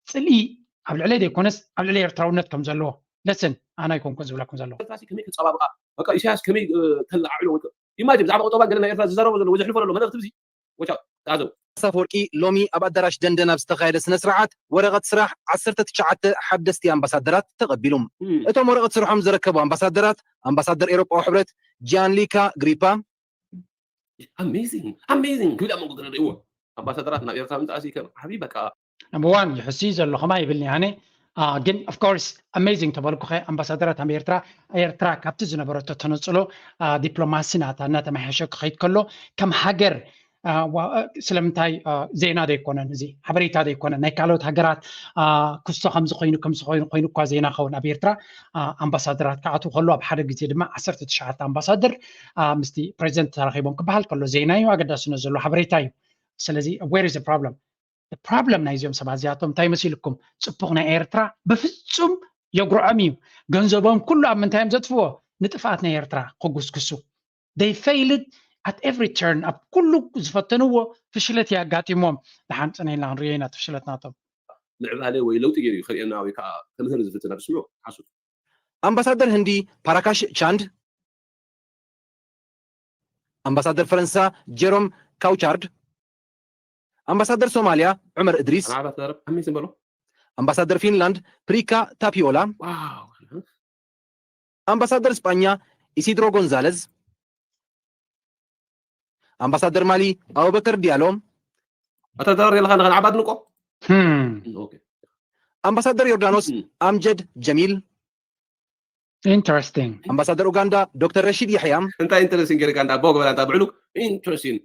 ፅልኢ ኣብ ልዕለይ ዘይኮነስ ኣብ ልዕሊ ኤርትራውነት ከም ዘለዎ ለስን ኣነ ኣይኮንኩን ዝብለኩም ዘለኹ። ከመይ ክፀባብቃ በቃ ኢሳያስ ከመይ ተለዓዕሎ ኢማጂን ብዛዕባ ቁጠባ ገለ ናይ ኤርትራ ዝዛረቦ ዘሎ ወይ ዘሕልፎ ዘሎ መልእክቲ ብዚ ወቻ ተዓዘቡ። ኣሰፍ ወርቂ ሎሚ ኣብ ኣዳራሽ ደንደን ኣብ ዝተኻየደ ስነ ስርዓት ወረቐት ስራሕ ዓሰርተ ትሽዓተ ሓደስቲ ኣምባሳደራት ተቐቢሉ። እቶም ወረቐት ስርሖም ዘረከቡ ኣምባሳደራት ኣምባሳደር ኤሮጳዊ ሕብረት ጂያንሊካ ግሪፓ፣ ኣሜዚንግ ኣሜዚንግ ክብል ኣብ መንጎ ገለ ርእይዎ ኣምባሳደራት ናብ ኤርትራ ምምፃእ ሲ ከም ዓብዪ በቃ ነምበር ዋን ይሕሱ እዩ ዘሎ ከማ ይብልኒ ኣነ ግን of course amazing ተበልኩኸ ኣምባሳደራት ኣብ ኤርትራ ኤርትራ ካብቲ ዝነበረቶ ተነፅሎ ዲፕሎማሲ ናታ እናተመሓሸ ክኸይድ ከሎ ከም ሃገር ስለምንታይ ዜና ዘይኮነን እዚ ሓበሬታ ዘይኮነን ናይ ካልኦት ሃገራት ክስቶ ከምዚ ኮይኑ ከምዚ ኮይኑ ኮይኑ እኳ ዜና ኸውን ኣብ ኤርትራ ኣምባሳደራት ክኣትዉ ከሎ ኣብ ሓደ ግዜ ድማ ዓሰርተ ትሽዓተ ኣምባሳደር ምስቲ ፕሬዚደንት ተራኺቦም ክበሃል ከሎ ዜና እዩ ኣገዳስነት ዘሎ ሓበሬታ እዩ ስለዚ where is problem problem ናይዚኦም ሰባት እዚኣቶም እንታይ መሲልኩም? ጽቡቕ ናይ ኤርትራ ብፍጹም የጉርዖም እዩ። ገንዘቦም ኩሉ ኣብ ምንታይ እዮም ዘጥፍዎ? ንጥፍኣት ናይ ኤርትራ ክጉስጉሱ። They failed at every turn። ኣብ ኩሉ ዝፈተንዎ ፍሽለት እዩ ኣጋጢሞም። ደሓን ጽነ ኢልና ክንሪኦ ኢና እቲ ፍሽለት ናቶም። ምዕባለ ወይ ለውጢ ገይሩ እዩ ከርእየና ወይ ከዓ ክምህር ዝፍትን ኣብ ስምዑ ሓሱ ኣምባሳደር ህንዲ ፓራካሽ ቻንድ፣ ኣምባሳደር ፈረንሳ ጀሮም ካውቻርድ፣ ኣምባሳደር ሶማሊያ ዑመር እድሪስ፣ ኣናባት ዘረብ ኣሚስ ንበሎ ኣምባሳደር ፊንላንድ ፕሪካ ታፒዮላ፣ ዋው ኣምባሳደር ስጳኛ ኢሲድሮ ጎንዛለዝ፣ ኣምባሳደር ማሊ ኣቡበከር ዲያሎ፣ ኣታ ተወር ዘለካ ንኸን ዓባት ንቆ Hmm. ኦኬ ኣምባሳደር ዮርዳኖስ ኣምጀድ ጀሚል፣ Interesting. ኣምባሳደር ኡጋንዳ ዶክተር ረሺድ ያሕያ፣ እንታይ ኢንተረስቲንግ ገይርካ እንዳ ቦ ገበላ እንዳ ብዕሉግ ኢንተረስቲንግ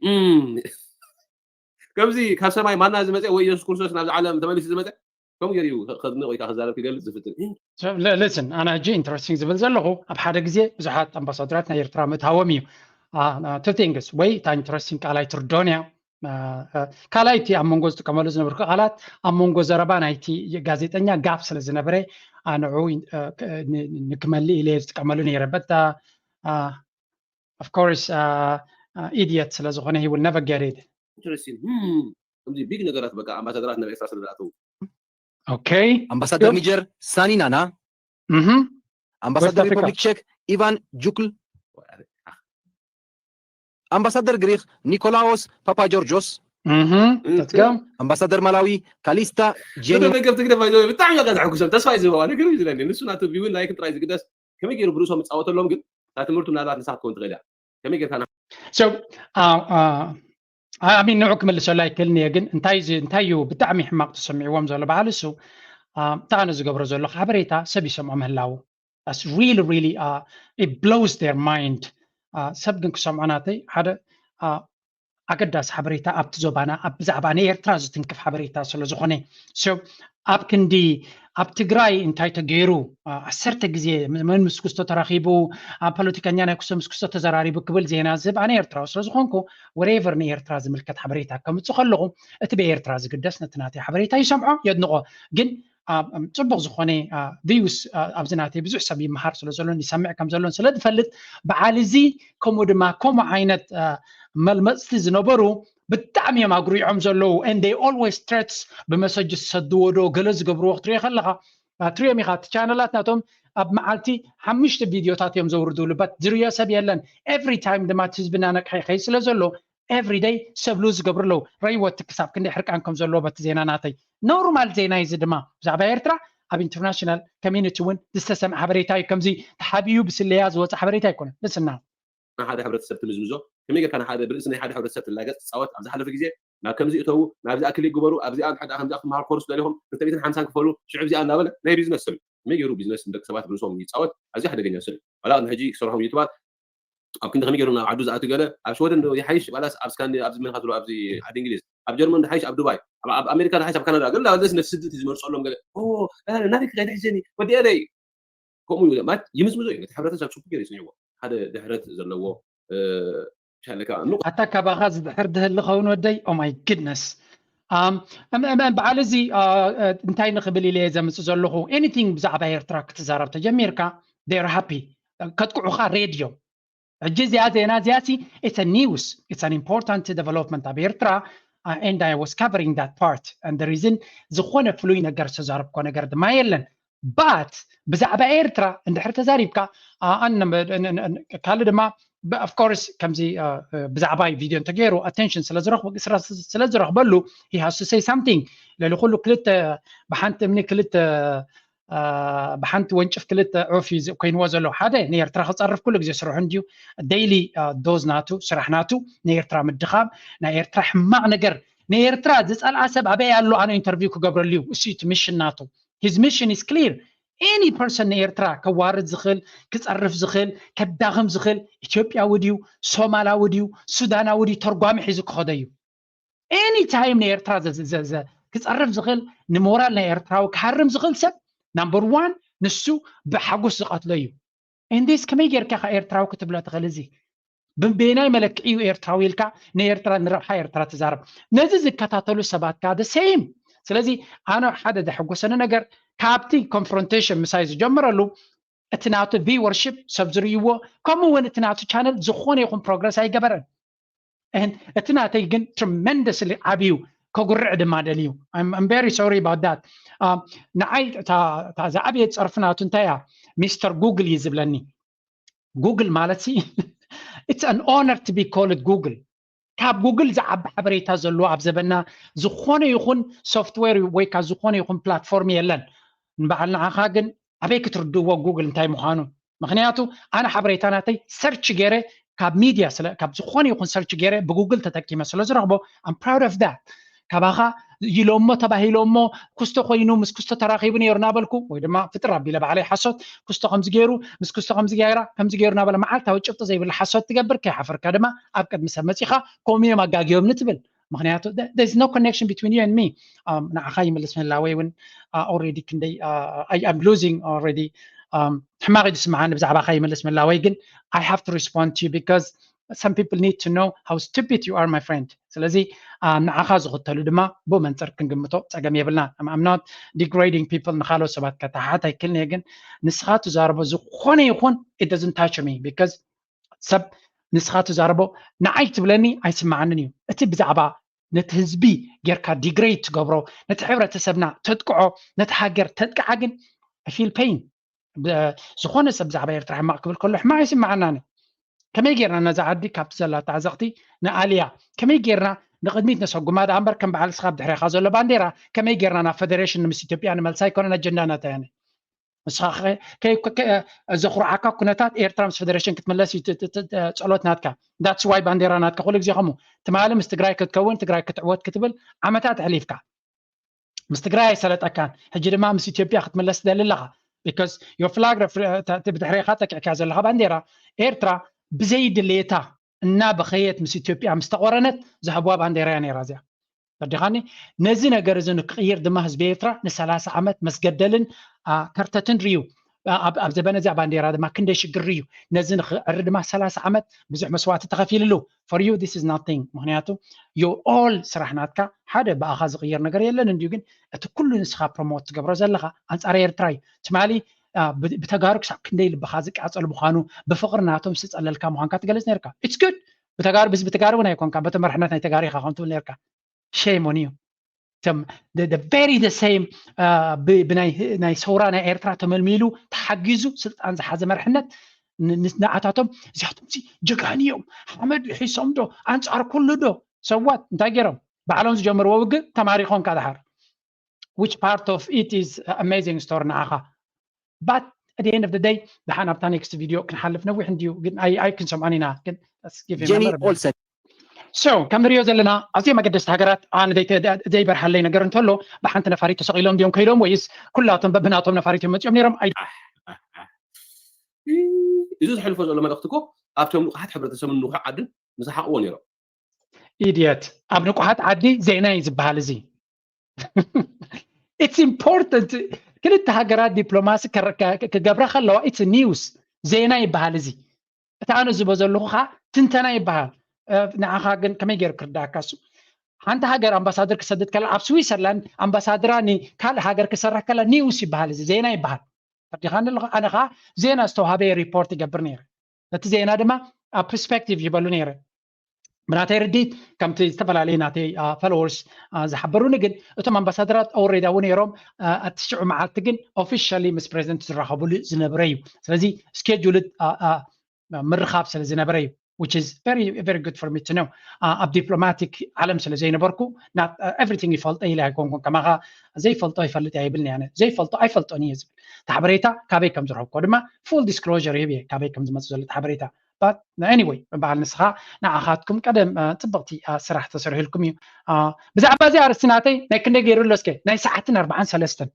ከምዚ ካብ ሰማይ ማና ዝመፀ ወይ የሱስ ክርስቶስ ናብዚ ዓለም ተመሊሱ ዝመፀ ከምኡ ገይሩ ከድንቕ ወይ ከዓ ክዛረብ ክገልፅ ዝፍትን So, li- listen፣ ኣነ ሕጂ ኢንተረስቲንግ ዝብል ዘለኹ ኣብ ሓደ ግዜ ብዙሓት ኣምባሳደራት ናይ ኤርትራ ምእታዎም እዩ። Two things፣ ወይ እታ ኢንተረስቲንግ ቃላይ ትርዶን እያ። ካልኣይ እቲ ኣብ መንጎ ዝጥቀመሉ ዝነበርኩ ቃላት ኣብ መንጎ ዘረባ ናይቲ ጋዜጠኛ ጋፕ ስለ ዝነበረ ንዑ ንክመልእ ኢለ ዝጥቀመሉ ነይረ። But of course ኢዲየት ስለ ዝኾነ he will never get it። ኢንተረስቲንግ ከምዚ ቢግ ነገራት በቃ ኣምባሳደራት ናብ ኤርትራ ስለ ዝኣተው Okay። ኣምባሳደር ኒጀር ሳኒ ናና፣ Mhm. ኣምባሳደር West Africa. ሪፐብሊክ ቼክ ኢቫን ጁክል፣ ኣምባሳደር ግሪክ ኒኮላዎስ ፓፓጆርጆስ፣ Mhm. Let's go. ኣምባሳደር ማላዊ ካሊስታ ጄኒ፣ ነገር ትግደፍ ይዘ ብጣዕሚ ጋ ዘሐጉሰም ተስፋ እዩ ዝህበዋ ነገር እዩ ዝለኒ ንሱ ናቱ ቪውን ላይክን ጥራይ ዝግደስ ከመይ ገይሩ ብርእሶም ይፃወተሎም ግን እታ ትምህርቱ ምናልባት ንሳ ክትከውን ትኽእል እያ ከመይ ጌርካ So, uh, uh, I mean ንዑ ክምልሰሉ ኣይክእልን እየ፣ ግን እንታይ እዚ- እንታይ እዩ ብጣዕሚ ሕማቕ ተሰሚዕዎም ዘሎ በዓል እሱ፣ uh, እንታይ ኣነ ዝገብሮ ዘለኹ ሓበሬታ ሰብ ይሰምዖ ምህላው። That's really, really, uh, it blows their mind። Uh, ሰብ ግን ክሰምዖ ናተይ ሓደ uh, ኣገዳሲ ሓበሬታ ኣብቲ ዞባና ኣብ ብዛዕባ ንኤርትራ ዝትንክፍ ሓበሬታ ስለ ዝኾነ። So ኣብ ክንዲ ኣብ ትግራይ እንታይ ተገይሩ፣ uh, ዓሰርተ ግዜ መን ምስ ክስቶ ተራኺቡ፣ ኣብ ፖለቲከኛ ናይ ክስቶ ምስ ክስቶ ተዘራሪቡ ክብል ዜና ዝህብ ኣነ ኤርትራዊ ስለ ዝኾንኩ፣ whatever ንኤርትራ ዝምልከት ሓበሬታ ከምጽእ ከለኹ እቲ ብኤርትራ ዝግደስ ነቲ ናተይ ሓበሬታ ይሰምዖ የድንቖ። ግን ኣብ- ኣብ ጽቡቕ ዝኾነ ቪውስ ኣብዚ ናተይ ብዙሕ ሰብ ይመሃር ስለ ዘሎን ይሰምዕ ከም ዘሎን ስለ ዝፈልጥ፣ በዓል እዚ ከምኡ ድማ ከምኡ ዓይነት uh, መልመፅቲ ዝነበሩ ብጣዕሚ እዮም ኣጉሪዖም ዘለዉ። And they always threats ብመሰጅ ዝሰድዎ ዶ ገለ ዝገብርዎ ክትሪኦ ከለኻ፣ uh, ትሪኦም ኢኻ እቲ ቻነላት ናቶም ኣብ መዓልቲ ሓሙሽተ ቪድዮታት እዮም ዘውርድሉ። But ዝርዮ ሰብ የለን። Every time ድማ እቲ ህዝቢ እናነቅሐ ይኸይድ ስለ ዘሎ every day ሰብ ሉዝ ዝገብሩ ኣለዉ። ረይወት ክሳብ ክንደይ ሕርቃን ከም ዘለዎ በቲ ዜና ናተይ። ኖርማል ዜና እዩ እዚ ድማ ብዛዕባ ኤርትራ ኣብ ኢንተርናሽናል ኮሚኒቲ እውን ዝተሰምዐ ሓበሬታ እዩ። ከምዚ ተሓቢኡ ብስለያ ዝወፀ ሓበሬታ ኣይኮነን። ልስና ንሓደ ሕብረተሰብ ትምዝምዞ ከመይ ጌርካ ንሓደ ብርእሲ ናይ ሓደ ሕብረተሰብ ትላገፅ ትፃወት ኣብ ዝሓለፈ ግዜ ናብ ከምዚ እተዉ ናብዚ ኣክል ይግበሩ ኣብዚኣ ሓደ ከምዚ ክትመሃር ኮርስ ደሊኹም ክልተ ሚእትን ሓምሳን ክፈሉ ሽዑ እዚኣ እናበለ ናይ ቢዝነስ ሰብ እዩ ከመይ ገይሩ ቢዝነስ ንደቂ ሰባት ብርእሶም ይፃወት ኣዝዩ ሓደገኛ ሰብ እዩ ዋላ ቅድሚ ሕጂ ክሰርሖም ዩቱባት ኣብ ክንዲ ከመይ ገይሩ ናብ ዓዱ ዝኣቱ ገለ ኣብ ሽወደን ዶ ይሓይሽ ዋላስ ኣብ ስካንዲ ኣብዚ መንካ ትብሎ ኣብዚ ዓዲ እንግሊዝ ኣብ ጀርመን ዶ ይሓይሽ ኣብ ዱባይ ኣብ ኣብ ኣሜሪካ ዶ ይሓይሽ ኣብ ካናዳ ገለ ደስ ነቲ ስድቲ ዝመርፀሎም ገለ ኦ ናበይ ክኸይድ ሕሸኒ ወዲኤለይ ከምኡ ይብለ ማለት ይምዝምዞ እዩ ነቲ ሕብረተሰብ ፅቡቅ ገይሩ ይስምዕዎ ሓደ ድሕረት ዘለዎ ሻለካ ኑ ኣታ ካባኻ ዝድሕር ድህሊ ኸውን ወደይ? Oh my goodness። Um, እም- እም- በዓል እዚ uh, uh, እንታይ ንኽብል ኢለ እየ ዘምፅእ ዘለኹ? Anything ብዛዕባ ኤርትራ ክትዛረብ ተጀሚርካ they're happy። ከጥቅዑኻ ሬድዮ። ሕጂ እዚኣ ዜና እዚኣ ሲ it's a news, it's an important development ኣብ ኤርትራ, uh, and I was covering that part and the reason ዝኾነ ፍሉይ ነገር ዝተዛረብኮ ነገር ድማ የለን። But ብዛዕባ ኤርትራ እንድሕር ተዛሪብካ ካልእ ድማ of course ከምዚ ብዛዕባይ ቪድዮ እንተገይሩ ኣቴንሽን ስለ ዝረኽበሉ he has to say something። ልዕሊ ኩሉ ክልተ ብሓንቲ እምኒ ክልተ ብሓንቲ ወንጭፍ ክልተ ዑፍ እዩ ኮይንዎ ዘሎ። ሓደ ንኤርትራ ክፀርፍ ኩሉ ግዜ ስርሑ እንድዩ። ዴይሊ ዶዝ ናቱ ስራሕ ናቱ ንኤርትራ ምድኻም ናይ ኤርትራ ሕማቕ ነገር ንኤርትራ ዝፀልኣ ሰብ ኣበይ ኣሎ ኣነ ኢንተርቪው ክገብረሉ እዩ። እሱ እቲ ሚሽን ናቱ። His mission is clear። Any person ንኤርትራ ከዋርድ ዝኽእል ክፀርፍ ዝኽእል ከዳኽም ዝኽእል ኢትዮጵያዊ ድዩ ሶማላዊ ድዩ ሱዳናዊ ድዩ ተርጓሚ ሒዙ ክኸዶ እዩ። Any time ንኤርትራ ክፀርፍ ዝኽእል ንሞራል ናይ ኤርትራዊ ክሃርም ዝኽእል ሰብ ናምበር ዋን ንሱ ብሓጎስ ዝቐትሎ እዩ። እንዴስ ከመይ ጌርካ ኢኻ ኤርትራዊ ክትብሎ ትኽእል? እዚ ብበየናይ መለክዒ እዩ ኤርትራዊ ኢልካ ንኤርትራ ንረብሓ ኤርትራ ትዛረብ? ነዚ ዝከታተሉ ሰባት ከኣ the same። ስለዚ ኣነ ሓደ ዘሐጎሰኒ ነገር ካብቲ confrontation ምሳይ ዝጀመረሉ እቲ ናቱ viewership ሰብ ዝርእይዎ ከምኡ እውን እቲ ናቱ channel ዝኾነ ይኹን progress ኣይገበረን። And እቲ ናተይ ግን tremendously ዓብዩ ከጉርዕ ድማ ደልዩ። I'm, I'm very sorry about that። Uh, ንዓይ እታ እታ ዝዓበየት ጸርፊ ናቱ እንታይ እያ? ሚስተር ጉግል እዩ ዝብለኒ። ጉግል ማለት ሲ it's an honor to be called ጉግል። ካብ ጉግል ዝዓቢ ሓበሬታ ዘለዎ ኣብ ዘበና ዝኾነ ይኹን ሶፍትዌር ወይ ካብ ዝኾነ ይኹን ፕላትፎርም የለን። ንበዓል ንዓኻ ግን ኣበይ ክትርድእዎ ጉግል እንታይ ምዃኑ? ምኽንያቱ ኣነ ሓበሬታ ናተይ ሰርች ገይረ ካብ ሚድያ ስለ ካብ ዝኾነ ይኹን ሰርች ገይረ ብጉግል ተጠቂመ ስለ ዝረኽቦ I'm proud of that። ካባኻ ኢሎሞ ተባሂሎሞ ኩስቶ ኮይኑ ምስ ኩስቶ ተራኺቡ ነይሩ እናበልኩ ወይ ድማ ፍጥር ኣቢለ ባዕለይ ሓሶት ኩስቶ ከምዚ ገይሩ ምስ ኩስቶ ከምዚ ገይራ ከምዚ ገይሩ እናበለ መዓልታዊ ጭብጢ ዘይብሉ ሓሶት ትገብር ከይሓፈርካ ድማ ኣብ ቅድሚ ሰብ መፂኻ ከምኡ እዮም ኣጋጊዮምኒ ትብል። ምኽንያቱ there is no connection between you and me። ንዓኻ ይምልስ ምህላወይ እውን already ክንደይ I'm losing already ሕማቕ እዩ ዝስምዓኒ ብዛዕባኻ ይምልስ ምህላወይ ግን I have to respond to you because some people need to know how stupid you are my friend። ስለዚ ንዓኻ ዝኽተሉ ድማ ብኡ መንፅር ክንግምቶ ፀገም የብልና። I'm not degrading people ንካልኦት ሰባት ከተሓት ኣይክልን እየ ግን ንስኻ ትዛረቦ ዝኾነ ይኹን it doesn't touch me because ሰብ ንስኻ ትዛረቦ ንዓይ ትብለኒ ኣይስምዓንን እዩ። እቲ ብዛዕባ ነቲ ህዝቢ ጌርካ degrade ትገብሮ ነቲ ሕብረተሰብና ተጥቅዖ ነቲ ሃገር ተጥቅዓ ግን I feel pain። ዝኾነ ሰብ ብዛዕባ ኤርትራ ሕማቕ ክብል ከሎ ሕማቕ ይስምዓናኒ። ከመይ ጌርና ነዛ ዓዲ ካብቲ ዘላታ ዓዘቕቲ ንኣልያ? ከመይ ጌርና ንቕድሚት ነሰጉማ? ደኣ እምበር ከም በዓል ንስኻ ብድሕሬኻ ዘሎ ባንዴራ ከመይ ጌርና ናብ ፈደሬሽን ምስ ኢትዮጵያ ንመልሳ ኣይኮነን ኣጀንዳ ናተይ ኣነ። ንስኻ ዘኹርዓካ ኩነታት ኤርትራ ምስ ፈደሬሽን ክትምለስ እዩ ጸሎት ናትካ። That's why ባንዴራ ናትካ ኩሉ ግዜ ከምኡ ትማሊ ምስ ትግራይ ክትከውን ትግራይ ክትዕወት ክትብል ዓመታት ኣሕሊፍካ። ምስ ትግራይ ኣይሰለጠካን። ሕጂ ድማ ምስ ኢትዮጵያ ክትምለስ ትደሊ ኣለኻ። Because your flag ብድሕሬኻ ጠቂዕካ ዘለኻ ባንዴራ ኤርትራ ብዘይ ድሌታ እና በኸየት ምስ ኢትዮጵያ ምስ ተቆረነት ዝሃብዋ ባንዴራ እያ ነይራ እዚኣ። ተረዲኻኒ? ነዚ ነገር እዚ ንክቕይር ድማ ህዝቢ ኤርትራ ንሰላሳ ዓመት መስገደልን ከርተትን ርዩ ኣብ ዘበነ እዚኣ ባንዴራ ድማ ክንደይ ሽግር ርዩ። ነዚ ንክዕሪ ድማ ሰላሳ ዓመት ብዙሕ መስዋእቲ ተኸፊልሉ። For you this is nothing። ምክንያቱ you all ስራሕ ናትካ ሓደ ብኣኻ ዝቕየር ነገር የለን እንድዩ ግን እቲ ኩሉ ንስኻ promote ትገብሮ ዘለኻ ኣንጻር ኤርትራ እዩ። ትማሊ ብተጋሩ ክሳብ ክንደይ ልብኻ ዝቃጸል ምዃኑ ብፍቕሪ ናቶም ዝተጸለልካ ምዃንካ ትገልጽ ነርካ። It's good። ብተጋሩ ብህዝቢ ተጋሩ እውን ኣይኮንካ በቲ መርሕነት ናይ ተጋሩ ኢኻ ከም ትብል ነርካ። Shame on you። እቶም very the same ብናይ ሰውራ ናይ ኤርትራ ተመልሚሉ ተሓጊዙ ስልጣን ዝሓዘ መርሕነት ንዓታቶም እዚኣቶም ሲ ጀጋኒ እዮም ሓመድ ሒሶም ዶ ኣንጻር ኩሉ ዶ ሰዋት እንታይ ገይሮም ባዕሎም ዝጀመርዎ ውግእ ተማሪኾም ካ ድሓር which part of it is amazing story ንዓኻ but at the end of the day ድሓን ኣብታ next video ክንሓልፍ ነዊሕ እንድዩ ግን ኣይክንሰምዖን ኢና ግን ጀኒ ኦልሰን So ከም ንሪኦ ዘለና ኣዝዮም ኣገደስቲ ሃገራት ኣነ ዘይበርሃለይ ነገር እንተሎ ብሓንቲ ነፋሪት ተሰቒሎም ድዮም ከይዶም ወይስ ኩላቶም በብናቶም ነፋሪት እዮም መፂኦም ነይሮም ኣይ እዚ ዝሕልፎ ዘሎ መልእክቲ እኮ ኣብቶም ንቑሓት ሕብረተሰብን ንቑሕ ዓድን ምሳሓቕዎ ነይሮም ኢድየት ኣብ ንቑሓት ዓዲ ዜና እዩ ዝበሃል እዚ It's important ክልተ ሃገራት ዲፕሎማሲ ክገብራ ከለዋ it's news ዜና ይበሃል እዚ እቲ ኣነ ዝቦ ዘለኹ ከዓ ትንተና ይበሃል ንዓኻ ግን ከመይ ገይሩ ክርዳእካ እሱ ሓንቲ ሃገር ኣምባሳደር ክሰድድ ከላ ኣብ ስዊሰርላንድ ኣምባሳደራ ንካልእ ሃገር ክሰርሕ ከላ news ይበሃል እዚ ዜና ይበሃል ፈዲኻኒ ኣለኻ ኣነ ከዓ ዜና ዝተዋሃበየ ሪፖርት ይገብር ነይረ ነቲ ዜና ድማ ኣብ perspective ይበሉ ነይረ ብናተይ ርዲት ከምቲ ዝተፈላለዩ ናተይ followers ዝሓበሩኒ ግን እቶም ኣምባሳደራት already ኣብኡ ነይሮም እቲ ሽዑ መዓልቲ ግን officially ምስ ፕሬዚደንት ዝራኸብሉ ዝነበረ እዩ ስለዚ scheduled ምርኻብ ስለ ዝነበረ እዩ which is very very good for me to know ኣብ ዲፕሎማቲክ ዓለም ስለ ዘይነበርኩ everything ይፈልጦ ኢለ ኣይኮንኩን ከማኻ ዘይፈልጦ ይፈልጥ እያ ይብልኒ ኣነ ዘይፈልጦ ኣይፈልጦን እየ ዝብል እቲ ሓበሬታ ካበይ ከም ዝረኸብኮ ድማ full disclosure ይህብ እየ ካበይ ከም ዝመፅእ ዘሎ እቲ ሓበሬታ but anyway በዓል ንስኻ ንዓኻትኩም ቀደም ፅብቕቲ ስራሕ ተሰርሕልኩም እዩ ብዛዕባ እዚ ኣርስቲ ናተይ ናይ ክንደይ ገይሩ ኣሎ እስከ ናይ ሰዓትን ኣርባዓን ሰለስተን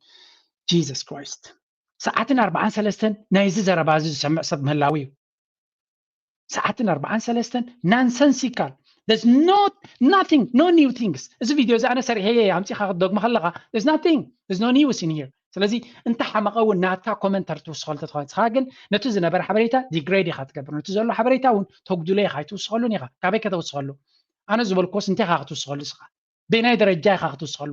Jesus Christ ሰዓትን ኣርባዓን ሰለስተን ናይዚ ዘረባ እዚ ዝሰምዕ ሰብ ምህላው እዩ ሰዓትን ኣርባዓን ሰለስተን nonsensical there's no nothing no new things እዚ ቪድዮ እዚ ኣነ ሰሪሐየ ኣምፂኻ ክትደግሞ ከለኻ there's nothing there's no news in here ስለዚ እንተ ሓመቐ እውን ናትካ ኮመንተር ትውስኸሉ ተትኾን ንስኻ ግን ነቲ ዝነበረ ሓበሬታ ዲግሬድ ኢኻ ትገብር፣ ነቲ ዘሎ ሓበሬታ እውን ተጉድሎ ኢኻ ኣይትውስኸሉን ኢኻ። ካበይ ከተውስኸሉ? ኣነ ዝበልኩስ እንታይ ኢኻ ክትውስኸሉ ንስኻ? በየናይ ደረጃ ኢኻ ክትውስኸሉ?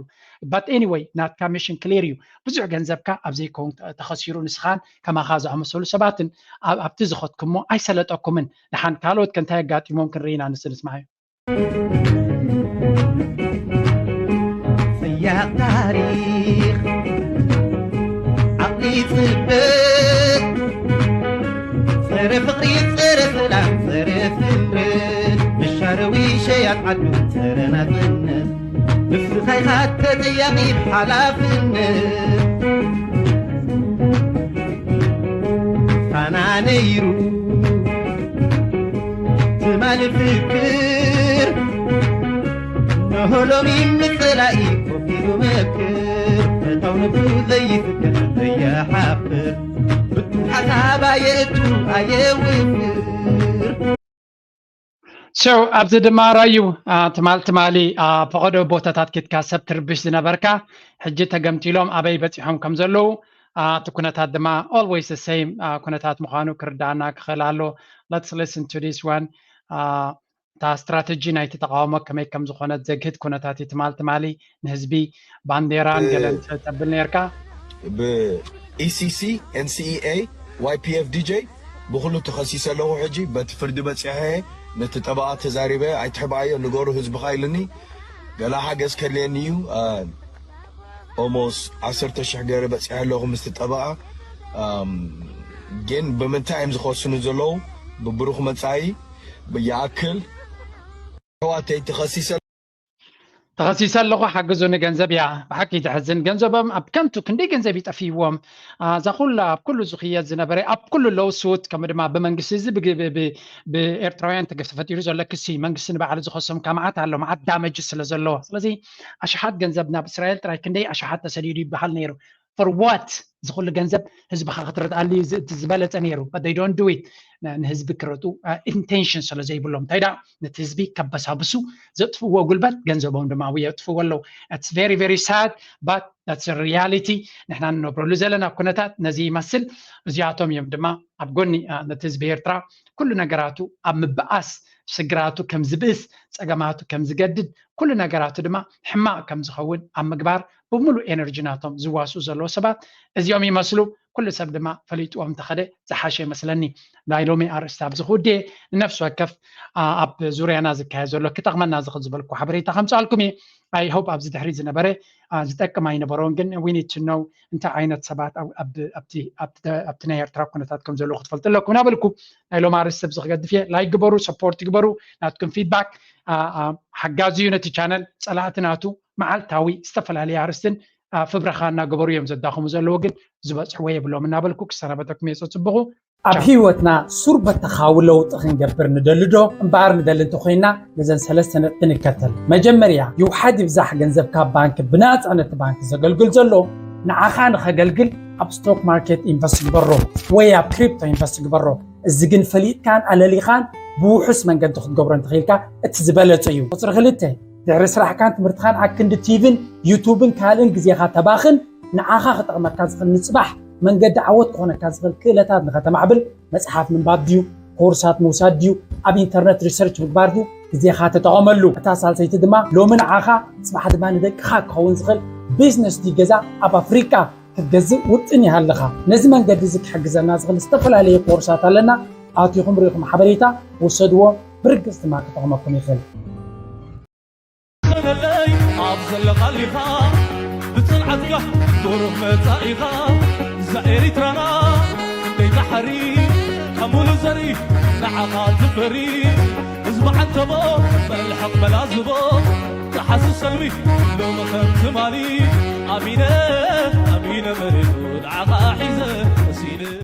But anyway ናትካ ሚሽን ክሊር እዩ። ብዙሕ ገንዘብካ ኣብ ዘይከውን ተኸሲሩ፣ ንስኻን ከማኻ ዝኣመሰሉ ሰባትን ኣብ- ኣብቲ ዝኸድኩሞ ኣይሰለጠኩምን። ደሓን ካልኦት ከ እንታይ ኣጋጢሞም ክንርኢ ኢና፣ ንስ ንስማዕ እዩ። ሰያቕ ታሪኽ ዓቕሊ ጽበት ጸረ ፍቕሪ ጸረ ሰላም ጸረ ስምረት መሻረዊ ሸያጥ ዓዱ ጸረ ናጽነት ንስኻ ኢኻ ተጠያቒ ብሓላፍነት ፋና ነይሩ ትማሊ ፍክር ንሆ ሎሚ ንጸላኢ ኮፍ ኢሉ መክር ፈታው ነብሱ ዘይፍክር ዘይሓፍር ብቱም ሓሳብ ኣየእቱ ኣየውፍር So ኣብዚ ድማ ራዩ ትማል ትማሊ ኣብ ፈቐዶ ቦታታት ኬድካ ሰብ ትርብሽ ዝነበርካ ሕጂ ተገምቲሎም ኣበይ በፂሖም ከም ዘለዉ እቲ ኩነታት ድማ always the same ኩነታት ምዃኑ ክርዳእና ክኽእል ኣሎ። Let's listen to this one. እታ ስትራተጂ ናይቲ ተቃውሞ ከመይ ከም ዝኾነት ዘግህድ ኩነታት እዩ። ትማል ትማሊ ንህዝቢ ባንዴራን ገለን ተብል ነርካ። ብ E C C, N C E A, Y P F D J ብኹሉ ተኸሲሰ ኣለኹ። ሕጂ በቲ ፍርዲ በጺሐ ነቲ ጠበቓ ተዛሪበ ኣይትሕብኣዮ ንገሩ ህዝብኻ ኢሉኒ። ገላ ሓገዝ ከድልየኒ እዩ። Almost ዓሰርተ ሽሕ ገይረ በጺሐ ኣለኹ ምስቲ ጠበቓ። ግን ብምንታይ እዮም ዝኸሱኒ ዘለዉ? ብብሩኽ መጻኢ ይኣክል ኣሕዋተይ ተኸሲሰ ተኸሲሰ ኣለኹ ሓግዙኒ ገንዘብ እያ ብሓቂ ተሕዝን ገንዘቦም ኣብ ከንቱ ክንደይ ገንዘብ ይጠፍይዎም እዛ ኩላ ኣብ ኩሉ ዝኽየድ ዝነበረ ኣብ ኩሉ ኣለዉ ስውት ከምኡ ድማ ብመንግስቲ እዚ ብኤርትራውያን ተፈጢሩ ዘሎ ክሲ መንግስቲ ንባዕሉ ዝኸሶም ካብ መዓት ኣሎ መዓት ዳመጅ ስለ ዘለዎ ስለዚ ኣሽሓት ገንዘብ ናብ እስራኤል ጥራይ ክንደይ ኣሽሓት ተሰዲዱ ይበሃል ነይሩ for what እዚ ኩሉ ገንዘብ ህዝብኻ ክትረድኣሉ እዩ እቲ ዝበለፀ ነይሩ but they don't do it ንህዝቢ ክረጡ intention ስለ ዘይብሎም እንታይ ዳ ነቲ ህዝቢ ከበሳብሱ ዘጥፍዎ ጉልበት ገንዘቦም ድማ የጥፍዎ ኣለዉ it's very very sad but that's reality ንሕና ንነብረሉ ዘለና ኩነታት ነዚ ይመስል እዚኣቶም እዮም ድማ ኣብ ጎኒ ነቲ ህዝቢ ኤርትራ ኩሉ ነገራቱ ኣብ ምብኣስ ሽግራቱ ከም ዝብእስ ፀገማቱ ከም ዝገድድ ኩሉ ነገራቱ ድማ ሕማቕ ከም ዝኸውን ኣብ ምግባር ብምሉእ ኤነርጂ ናቶም ዝዋስኡ ዘለዉ ሰባት እዚኦም ይመስሉ ኩሉ ሰብ ድማ ፈሊጥዎም እንተኸደ ዝሓሸ ይመስለኒ ናይ ሎሚ ኣርእስቲ ኣብዚ ክውድየ ንነፍሲ ወከፍ ኣብ ዙርያና ዝካየድ ዘሎ ክጠቕመና ዝኽእል ዝበልኩ ሓበሬታ ከምፅኣልኩም እየ I hope ኣብዚ ድሕሪ ዝነበረ ዝጠቅም ኣይነበረውን ግን we need to know እንታይ ዓይነት ሰባት ኣብቲ ናይ ኤርትራ ኩነታት ከም ዘለዉ ክትፈልጡ ኣለኩም እናበልኩ ናይ ሎም ኣርእስቲ ኣብዚ ክገድፍ እየ like ግበሩ support ግበሩ ናትኩም feedback ሓጋዚ እዩ ነቲ channel ፀላእቲ ናቱ መዓልታዊ ዝተፈላለዩ ኣርእስትን ፍብረኻ እናገበሩ እዮም ዘዳኽሙ ዘለዉ ግን ዝበፅሕዎ የብሎም እናበልኩ ክሰናበተኩም እየ ፀፅብኹ ኣብ ህይወትና ሱር በተኻዊ ለውጢ ክንገብር ንደሊ ዶ እምበኣር ንደሊ እንተኾይንና ነዘን ሰለስተ ነጥቢ ንከተል። መጀመርያ ይውሓድ ይብዛሕ ገንዘብ ካብ ባንክ ብናፃ ነቲ ባንክ ዘገልግል ዘሎ ንዓኻ ንኸገልግል ኣብ ስቶክ ማርኬት ኢንቨስት ግበሮ ወይ ኣብ ክሪፕቶ ኢንቨስት ግበሮ። እዚ ግን ፈሊጥካን ኣለሊኻን ብውሑስ መንገዲ ክትገብሮ እንተኽኢልካ እቲ ዝበለፀ እዩ። ቁፅሪ ክልተ ድሕሪ ስራሕካን ትምህርትኻን ኣክንዲ ቲቪን ዩቱብን ካልእን ግዜኻ ተባኽን ንዓኻ ክጠቕመካ ዝኽእል ንፅባሕ መንገዲ ዓወት ክኾነካ ዝኽእል ክእለታት ንኸተማዕብል መፅሓፍ ምንባብ ድዩ ኮርሳት ምውሳድ ድዩ ኣብ ኢንተርነት ሪሰርች ምግባር ድዩ ግዜኻ ተጠቐመሉ እታ ሳልሰይቲ ድማ ሎሚ ንዓኻ ፅባሕ ድማ ንደቅኻ ክኸውን ዝኽእል ቢዝነስ ድዩ ገዛ ኣብ ኣፍሪቃ ክትገዝእ ውጥን ይሃልኻ ነዚ መንገዲ እዚ ክሕግዘና ዝኽእል ዝተፈላለዩ ኮርሳት ኣለና ኣቲኹም ርኢኹም ሓበሬታ ውሰድዎ ብርግፅ ድማ ክጠቕመኩም ይኽእል ኸለለይ ኣብ ዘለኻሊኻ ብፅንዓትካ ብሩህ መፃኢኻ እዛ ኤሪትራና ክንደይ ፃሓሪ ካብ ሙሉ ዘሪ ንዓኻ ትፈሪ ህዝቢ ዓንተቦ መልሕቕ መላዝቦ ተሓሱ ሰልሚ ሎሚ ከም ትማሊ ኣሚነ ኣሚነ መሬቱ ንዓኻ ሒዘ